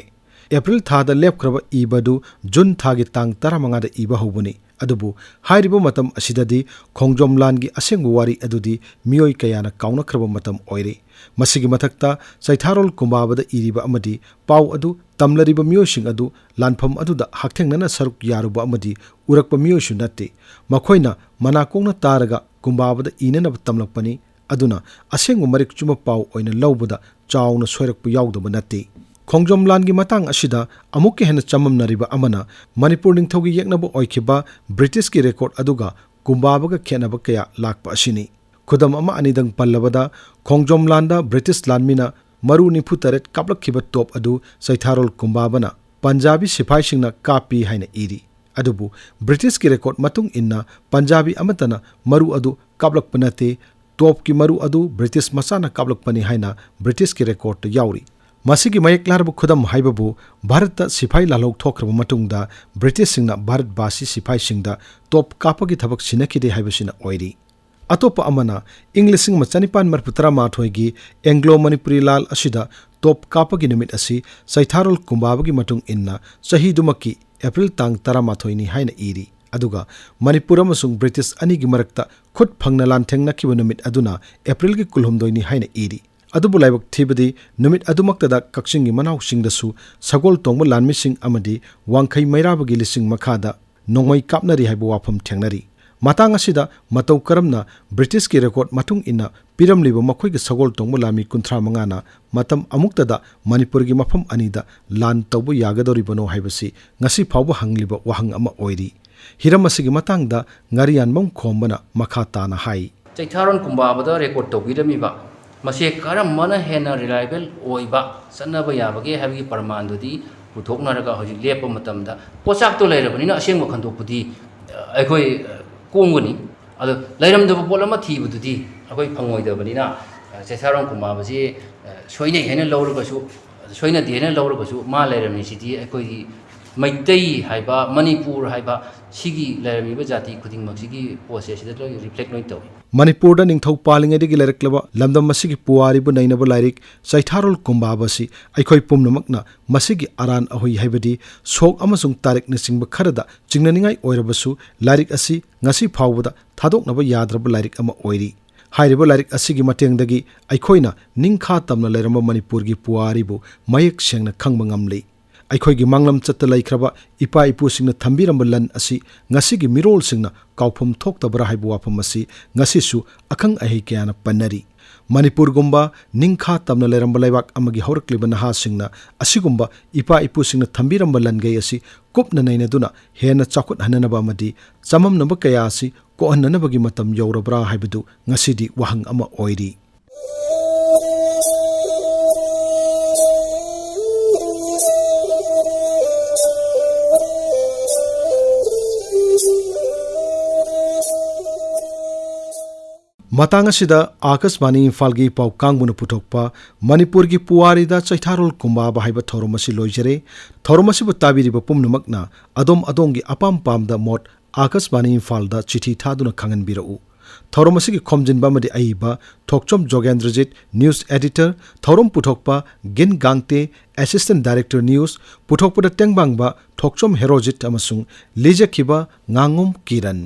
ꯑꯦꯄ꯭ꯔꯤꯜ ꯊꯥꯗ ꯂꯦꯞꯈ꯭ꯔꯕ ꯏꯕ ꯑꯗꯨ ꯖꯨꯟ ꯊꯥꯒꯤ ꯇꯥꯡ ꯇꯔꯥꯃꯉꯥꯗ ꯏꯕ ꯍꯧꯕꯅꯤ꯫ ꯑꯗꯨꯕꯨ ꯍꯥꯏꯔꯤꯕ ꯃꯇꯝ ꯑꯁꯤꯗꯗꯤ ꯈꯣꯡꯖꯣꯝ ꯂꯥꯟꯒꯤ ꯑꯁꯦꯡꯕ ꯋꯥꯔꯤ ꯑꯗꯨꯗꯤ ꯃꯤꯑꯣꯏ ꯀꯌꯥꯅ ꯀꯥꯎꯅꯈ꯭ꯔꯕ ꯃꯇꯝ ꯑꯣꯏꯔꯦ꯫ ꯃꯁꯤꯒꯤ ꯃꯊꯛꯇ ꯆꯩꯊꯥꯔꯣꯜ ꯀꯨꯝꯕꯥꯕꯗ ꯏꯔꯤꯕ ꯑꯃꯗꯤ ꯄꯥꯎ ꯑꯗꯨ ꯇꯝꯂꯔꯤꯕ ꯃꯤꯑꯣꯏꯁꯤꯡ ꯑꯗꯨ ꯂꯥꯟꯐꯝ ꯑꯗꯨꯗ ꯍꯛꯊꯦꯡꯅꯅ ꯁꯔꯨꯛ ꯌꯥꯔꯨꯕ ꯑꯃꯗꯤ ꯎꯔꯛꯄ ꯃꯤꯑꯣꯏꯁꯨ ꯅꯠꯇꯦ꯫ ꯃꯈꯣꯏꯅ ꯃꯅꯥꯀꯣꯡꯅ ꯇꯥꯔꯒ ꯀꯨꯝꯕꯥꯕꯗ ꯏꯅꯅꯕ ꯇꯝꯂꯛꯄꯅꯤ꯫ ꯑꯗꯨꯅ ꯑꯁꯦꯡꯕ ꯃꯔꯤꯛ ꯆꯨꯝꯕ ꯄꯥꯎ ꯑꯣꯏꯅ ꯂꯧꯕꯗ ꯆꯥꯎꯅ ꯁꯣꯏꯔꯛꯄ ꯌꯥꯎꯗꯕ ꯅꯠꯇꯦ꯫ ꯈꯣꯡꯖꯣꯝ ꯂꯥꯟꯒꯤ ꯃꯇꯥꯡ ꯑꯁꯤꯗ ꯑꯃꯨꯛꯀ ꯍꯦꯟꯅ ꯆꯃꯝꯅꯔꯤꯕ ꯑꯃꯅ ꯃꯅꯤꯄꯨꯔ ꯅꯤꯡꯊꯧꯒꯤ ꯌꯦꯛꯅꯕ ꯑꯣꯏꯈꯤꯕ ꯕ꯭ꯔꯤꯇꯤꯁꯀꯤ ꯔꯦꯀꯣꯔꯗ ꯑꯗꯨꯒ ꯀꯨꯝꯕꯥꯕꯒ ꯈꯦꯠꯅꯕ ꯀꯌꯥ ꯂꯥꯛꯄ ꯑꯁꯤꯅꯤ꯫ ꯈꯨꯗꯝ ꯑꯃ ꯑꯅꯤꯗꯪ ꯄꯜꯂꯕꯗ, ꯈꯣꯡꯖꯣꯝ ꯂꯥꯟꯗ ꯕ꯭ꯔꯤꯇꯤꯁ ꯂꯥꯟꯃꯤꯅ ꯃꯔꯨ ꯅꯤꯐꯨ ꯇꯔꯦꯠ ꯀꯥꯞꯂꯛꯈꯤꯕ ꯇꯣꯞ ꯑꯗꯨ ꯆꯩꯊꯥꯔꯣꯜ ꯀꯨꯝꯕꯥꯕꯅ ꯄꯟꯖꯥꯕꯤ ꯁꯤꯐꯥꯏꯁꯤꯡꯅ ꯀꯥꯞꯄꯤ ꯍꯥꯏꯅ ꯏꯔꯤ꯫ ꯑꯗꯨꯕꯨ ꯕ꯭ꯔꯤꯇꯤꯁꯀꯤ ꯔꯦꯀꯣꯔꯗ ꯃꯇꯨꯡ ꯏꯟꯅ ꯄꯟꯖꯥꯕꯤ ꯑꯃꯠꯇꯅ ꯃꯔꯨ ꯑꯗꯨ ꯀꯥꯞꯂꯛꯄ ꯅꯠꯇꯦ, ꯇꯣꯞꯀꯤ ꯃꯔꯨ ꯑꯗꯨ ꯕ꯭ꯔꯤꯇꯤꯁ ꯃꯆꯥꯅ ꯀꯥꯞꯂꯛꯄꯅꯤ ꯍꯥꯏꯅ ꯕ꯭ꯔꯤꯇꯤꯁꯀꯤ ꯔꯦꯀꯣꯔꯗꯇ ꯌꯥꯎꯔꯤ꯫ ꯃꯁꯤꯒꯤ ꯃꯌꯦꯛ ꯂꯥꯔꯕ ꯈꯨꯗꯝ ꯍꯥꯏꯕꯕꯨ ꯚꯥꯔꯠꯇ ꯁꯤꯐꯥꯏ ꯂꯥꯜꯍꯧ ꯊꯣꯛꯈ꯭ꯔꯕ ꯃꯇꯨꯡꯗ ꯕ꯭ꯔꯤꯇꯤꯁꯁꯤꯡꯅ ꯚꯥꯔꯠꯕꯥꯁꯤ ꯁꯤꯐꯥꯏꯁꯤꯡꯗ ꯇꯣꯞ ꯀꯥꯞꯄꯒꯤ ꯊꯕꯛ ꯁꯤꯟꯅꯈꯤꯗꯦ ꯍꯥꯏꯕꯁꯤꯅ ꯑꯣꯏꯔꯤ꯫ ꯑꯇꯣꯞꯄ ꯑꯃꯅ, ꯏꯪ ꯂꯤꯁꯤꯡ ꯑꯃ ꯆꯅꯤꯄꯥꯟ ꯃꯔꯤꯐꯨ ꯇꯔꯥꯃꯥꯊꯣꯏꯒꯤ ꯑꯦꯡꯒ꯭ꯂꯣ ꯃꯅꯤꯄꯨꯔꯤ ꯂꯥꯜ ꯑꯁꯤꯗ ꯇꯣꯞ ꯀꯥꯞꯄꯒꯤ ꯅꯨꯃꯤꯠ ꯑꯁꯤ ꯆꯩꯊꯥꯔꯣꯜ ꯀꯨꯝꯕꯥꯕꯒꯤ ꯃꯇꯨꯡ ꯏꯟꯅ ꯆꯍꯤꯗꯨꯃꯛꯀꯤ ꯑꯦꯄ꯭ꯔꯤꯜ ꯇꯥꯡ ꯇꯔꯥꯃꯥꯊꯣꯏꯅꯤ ꯍꯥꯏꯅ ꯏꯔꯤ꯫ ꯑꯗꯨꯒ ꯃꯅꯤꯄꯨꯔ ꯑꯃꯁꯨꯡ ꯕ꯭ꯔꯤꯇꯤꯁ ꯑꯅꯤꯒꯤ ꯃꯔꯛꯇ ꯈꯨꯠ ꯐꯪꯅ ꯂꯥꯟꯊꯦꯡꯅꯈꯤꯕ ꯅꯨꯃꯤꯠ ꯑꯗꯨꯅ ꯑꯦꯄ꯭ꯔꯤꯜꯒꯤ ꯀꯨꯟꯍꯨꯝꯗꯣꯏꯅꯤ ꯍꯥꯏꯅ ꯏꯔꯤ꯫ ꯑꯗꯨꯕꯨ ꯂꯥꯏꯕꯛ ꯊꯤꯕꯗꯤ, ꯅꯨꯃꯤꯠ ꯑꯗꯨꯃꯛꯇꯗ ꯀꯛꯆꯤꯡꯒꯤ ꯃꯅꯥꯎꯁꯤꯡꯗꯁꯨ ꯁꯒꯣꯜ ꯇꯣꯡꯕ ꯂꯥꯟꯃꯤꯁꯤꯡ ꯑꯃꯗꯤ ꯋꯥꯡꯈꯩ ꯃꯩꯔꯥꯕꯒꯤ ꯂꯤꯁꯤꯡ ꯃꯈꯥꯗ ꯅꯣꯡꯃꯩ ꯀꯥꯞꯅꯔꯤ ꯍꯥꯏꯕ ꯋꯥꯐꯝ ꯊꯦꯡꯅꯔꯤ꯫ ꯃꯇꯥꯡ ꯑꯁꯤꯗ ꯃꯇꯧ ꯀꯔꯝꯅ ꯕ꯭ꯔꯤꯇꯤꯁꯀꯤ ꯔꯦꯀꯣꯔꯗ ꯃꯇꯨꯡ ꯏꯟꯅ ꯄꯤꯔꯝꯂꯤꯕ ꯃꯈꯣꯏꯒꯤ ꯁꯒꯣꯜ ꯇꯣꯡꯕ ꯂꯥꯟꯃꯤ ꯀꯨꯟꯊ꯭ꯔꯥ ꯃꯉꯥꯅ ꯃꯇꯝ ꯑꯃꯨꯛꯇꯗ ꯃꯅꯤꯄꯨꯔꯒꯤ ꯃꯐꯝ ꯑꯅꯤꯗ ꯂꯥꯟ ꯇꯧꯕ ꯌꯥꯒꯗꯧꯔꯤꯕꯅꯣ ꯍꯥꯏꯕꯁꯤ ꯉꯁꯤ ꯐꯥꯎꯕ ꯍꯪꯂꯤꯕ ꯋꯥꯍꯪ ꯑꯃ ꯑꯣꯏꯔꯤ꯫ ꯍꯤꯔꯝ ꯑꯁꯤꯒꯤ ꯃꯇꯥꯡꯗ ꯉꯥꯔꯤꯌꯥꯟꯕꯝ ꯈꯣꯝꯕꯅ ꯃꯈꯥ ꯇꯥꯅ ꯍꯥꯏ꯫ ꯆꯩꯊꯥꯔꯣꯟ ꯀꯨꯝꯕꯥꯕꯗ ꯔꯦꯀꯣꯔꯗ ꯇꯧꯕꯤꯔꯝꯃꯤꯕ ꯃꯁꯦ ꯀꯔꯝꯕꯅ ꯍꯦꯟꯅ ꯔꯤꯂꯥꯏꯕꯜ ꯑꯣꯏꯕ, ꯆꯠꯅꯕ ꯌꯥꯕꯒꯦ ꯍꯥꯏꯕꯒꯤ ꯄ꯭ꯔꯃꯥꯟꯗꯨꯗꯤ ꯄꯨꯊꯣꯛꯅꯔꯒ ꯍꯧꯖꯤꯛ ꯂꯦꯞꯄ ꯃꯇꯝꯗ ꯄꯣꯠꯆꯥꯛꯇꯣ ꯂꯩꯔꯕꯅꯤꯅ ꯑꯁꯦꯡꯕ ꯈꯟꯗꯣꯛꯄꯗꯤ, ꯑ, ꯑꯩꯈꯣꯏ, ꯑ, ꯀꯣꯝꯒꯅꯤ꯫ ꯑꯗꯣ ꯂꯩꯔꯝꯗꯕ ꯄꯣꯠ ꯑꯃ ꯊꯤꯕꯗꯨꯗꯤ ꯑꯩꯈꯣꯏ ꯐꯪꯉꯣꯏꯗꯕꯅꯤꯅ, ꯑ, ꯆꯩꯊꯥꯔꯣꯟ ꯀꯨꯝꯕꯥꯕꯁꯤ, ꯑ, ꯁꯣꯏꯅꯩ ꯍꯥꯏꯅ ꯂꯧꯔꯒꯁꯨ, ꯁꯣꯏꯅꯗꯦ ꯍꯥꯏꯅ ꯂꯧꯔꯒꯁꯨ ꯃꯥ ꯂꯩꯔꯝꯃꯤꯁꯤꯗꯤ ꯑꯩꯈꯣꯏꯒꯤ ꯃꯩꯇꯩ ꯍꯥꯏꯕ, ꯃꯅꯤꯄꯨꯔ ꯍꯥꯏꯕ, ꯁꯤꯒꯤ ꯂꯩꯔꯝꯃꯤꯕ ꯖꯥꯇꯤ ꯈꯨꯗꯤꯡꯃꯛꯁꯤꯒꯤ ꯄꯣꯠꯁꯦ ꯁꯤꯗ ꯂꯣꯏ ꯔꯤꯐ꯭ꯂꯦꯛ ꯂꯣꯏ ꯇꯧꯏ꯫ ꯃꯅꯤꯄꯨꯔꯗ ꯅꯤꯡꯊꯧ ꯄꯥꯜꯂꯤꯉꯩꯗꯒꯤ ꯂꯩꯔꯛꯂꯕ ꯂꯝꯗꯝ ꯑꯁꯤꯒꯤ ꯄꯨꯋꯥꯔꯤꯕꯨ ꯅꯩꯅꯕ ꯂꯥꯏꯔꯤꯛ ꯆꯩꯊꯥꯔꯣꯜ ꯀꯨꯝꯕꯥꯕ ꯑꯁꯤ ꯑꯩꯈꯣꯏ ꯄꯨꯝꯅꯃꯛꯅ ꯃꯁꯤꯒꯤ ꯑꯔꯥꯟ ꯑꯍꯣꯏ ꯍꯥꯏꯕꯗꯤ ꯁꯣꯛ ꯑꯃꯁꯨꯡ ꯇꯥꯔꯤꯛꯅꯆꯤꯡꯕ ꯈꯔꯗ ꯆꯤꯡꯅꯅꯤꯡꯉꯥꯏ ꯑꯣꯏꯔꯕꯁꯨ, ꯂꯥꯏꯔꯤꯛ ꯑꯁꯤ ꯉꯁꯤ ꯐꯥꯎꯕꯗ ꯊꯥꯗꯣꯛꯅꯕ ꯌꯥꯗ꯭ꯔꯕ ꯂꯥꯏꯔꯤꯛ ꯑꯃ ꯑꯣꯏꯔꯤ꯫ ꯍꯥꯏꯔꯤꯕ ꯂꯥꯏꯔꯤꯛ ꯑꯁꯤꯒꯤ ꯃꯇꯦꯡꯗꯒꯤ ꯑꯩꯈꯣꯏꯅ ꯅꯤꯡꯈꯥ ꯇꯝꯅ ꯂꯩꯔꯝꯕ ꯃꯅꯤꯄꯨꯔꯒꯤ ꯄꯨꯋꯥꯔꯤꯕꯨ ꯃꯌꯦꯛ ꯁꯦꯡꯅ ꯈꯪꯕ ꯉꯝꯂꯤ꯫ ꯑꯩꯈꯣꯏꯒꯤ ꯃꯥꯡꯂꯝ ꯆꯠꯇ ꯂꯩꯈ꯭ꯔꯕ ꯏꯄꯥ ꯏꯄꯨꯁꯤꯡꯅ ꯊꯝꯕꯤꯔꯝꯕ ꯂꯟ ꯑꯁꯤ ꯉꯁꯤꯒꯤ ꯃꯤꯔꯣꯜꯁꯤꯡꯅ ꯀꯥꯎꯐꯝ ꯊꯣꯛꯇꯕ꯭ꯔꯥ ꯍꯥꯏꯕ ꯋꯥꯐꯝ ꯑꯁꯤ ꯉꯁꯤꯁꯨ ꯑꯈꯪ ꯑꯍꯩ ꯀꯌꯥꯅ ꯄꯟꯅꯔꯤ꯫ ꯃꯅꯤꯄꯨꯔꯒꯨꯝꯕ ꯅꯤꯡꯈꯥ ꯇꯝꯅ ꯂꯩꯔꯝꯕ ꯂꯩꯕꯥꯛ ꯑꯃꯒꯤ ꯍꯧꯔꯛꯂꯤꯕ ꯅꯍꯥꯁꯤꯡꯅ ꯑꯁꯤꯒꯨꯝꯕ ꯏꯄꯥ ꯏꯄꯨꯁꯤꯡꯅ ꯊꯝꯕꯤꯔꯝꯕ ꯂꯟꯒꯩ ꯑꯁꯤ ꯀꯨꯞꯅ ꯅꯩꯅꯗꯨꯅ ꯍꯦꯟꯅ ꯆꯥꯎꯈꯠꯍꯟꯅꯅꯕ ꯑꯃꯗꯤ ꯆꯃꯝꯅꯕ ꯀꯌꯥ ꯑꯁꯤ ꯀꯣꯛꯍꯟꯅꯅꯕꯒꯤ ꯃꯇꯝ ꯌꯧꯔꯕ꯭ꯔꯥ ꯍꯥꯏꯕꯗꯨ ꯉꯁꯤꯗꯤ ꯋꯥꯍꯪ ꯑꯃ ꯑꯣꯏꯔꯤ꯫ ꯃꯇꯥꯡ ꯑꯁꯤꯗ ꯑꯥꯀꯥꯁꯕꯥꯅꯤ ꯏꯝꯐꯥꯜꯒꯤ ꯄꯥꯎ ꯀꯥꯡꯕꯨꯅ ꯄꯨꯊꯣꯛꯄ ꯃꯅꯤꯄꯨꯔꯒꯤ ꯄꯨꯋꯥꯔꯤꯗ ꯆꯩꯊꯥꯔꯣꯜ ꯀꯨꯝꯕꯥꯕ ꯍꯥꯏꯕ ꯊꯧꯔꯝ ꯑꯁꯤ ꯂꯣꯏꯖꯔꯦ꯫ ꯊꯧꯔꯝ ꯑꯁꯤꯕꯨ ꯇꯥꯕꯤꯔꯤꯕ ꯄꯨꯝꯅꯃꯛꯅ ꯑꯗꯣꯝ ꯑꯗꯣꯝꯒꯤ ꯑꯄꯥꯝ ꯄꯥꯝꯗ ꯃꯣꯠ ꯑꯥꯀꯥꯁꯕꯥꯅꯤ ꯏꯝꯐꯥꯜꯗ ꯆꯤꯊꯤ ꯊꯥꯗꯨꯅ ꯈꯪꯍꯟꯕꯤꯔꯛꯎ꯫ ꯊꯧꯔꯝ ꯑꯁꯤꯒꯤ ꯈꯣꯝꯖꯤꯟꯕ ꯑꯃꯗꯤ ꯑꯏꯕ ꯊꯣꯛꯆꯣꯝ ꯖꯣꯒꯦꯟꯗ꯭ꯔꯖꯤꯠ, news editor, ꯊꯧꯔꯝ ꯄꯨꯊꯣꯛꯄ ꯒꯤꯟ ꯒꯥꯡꯇꯦ, assistant director news, ꯄꯨꯊꯣꯛꯄꯗ ꯇꯦꯡꯕꯥꯡꯕ ꯊꯣꯛꯆꯣꯝ ꯍꯦꯔꯣꯖꯤꯠ ꯑꯃꯁꯨꯡ ꯂꯤꯖꯈꯤꯕ ꯉꯥꯉꯣꯝ ꯀꯤꯔꯟ꯫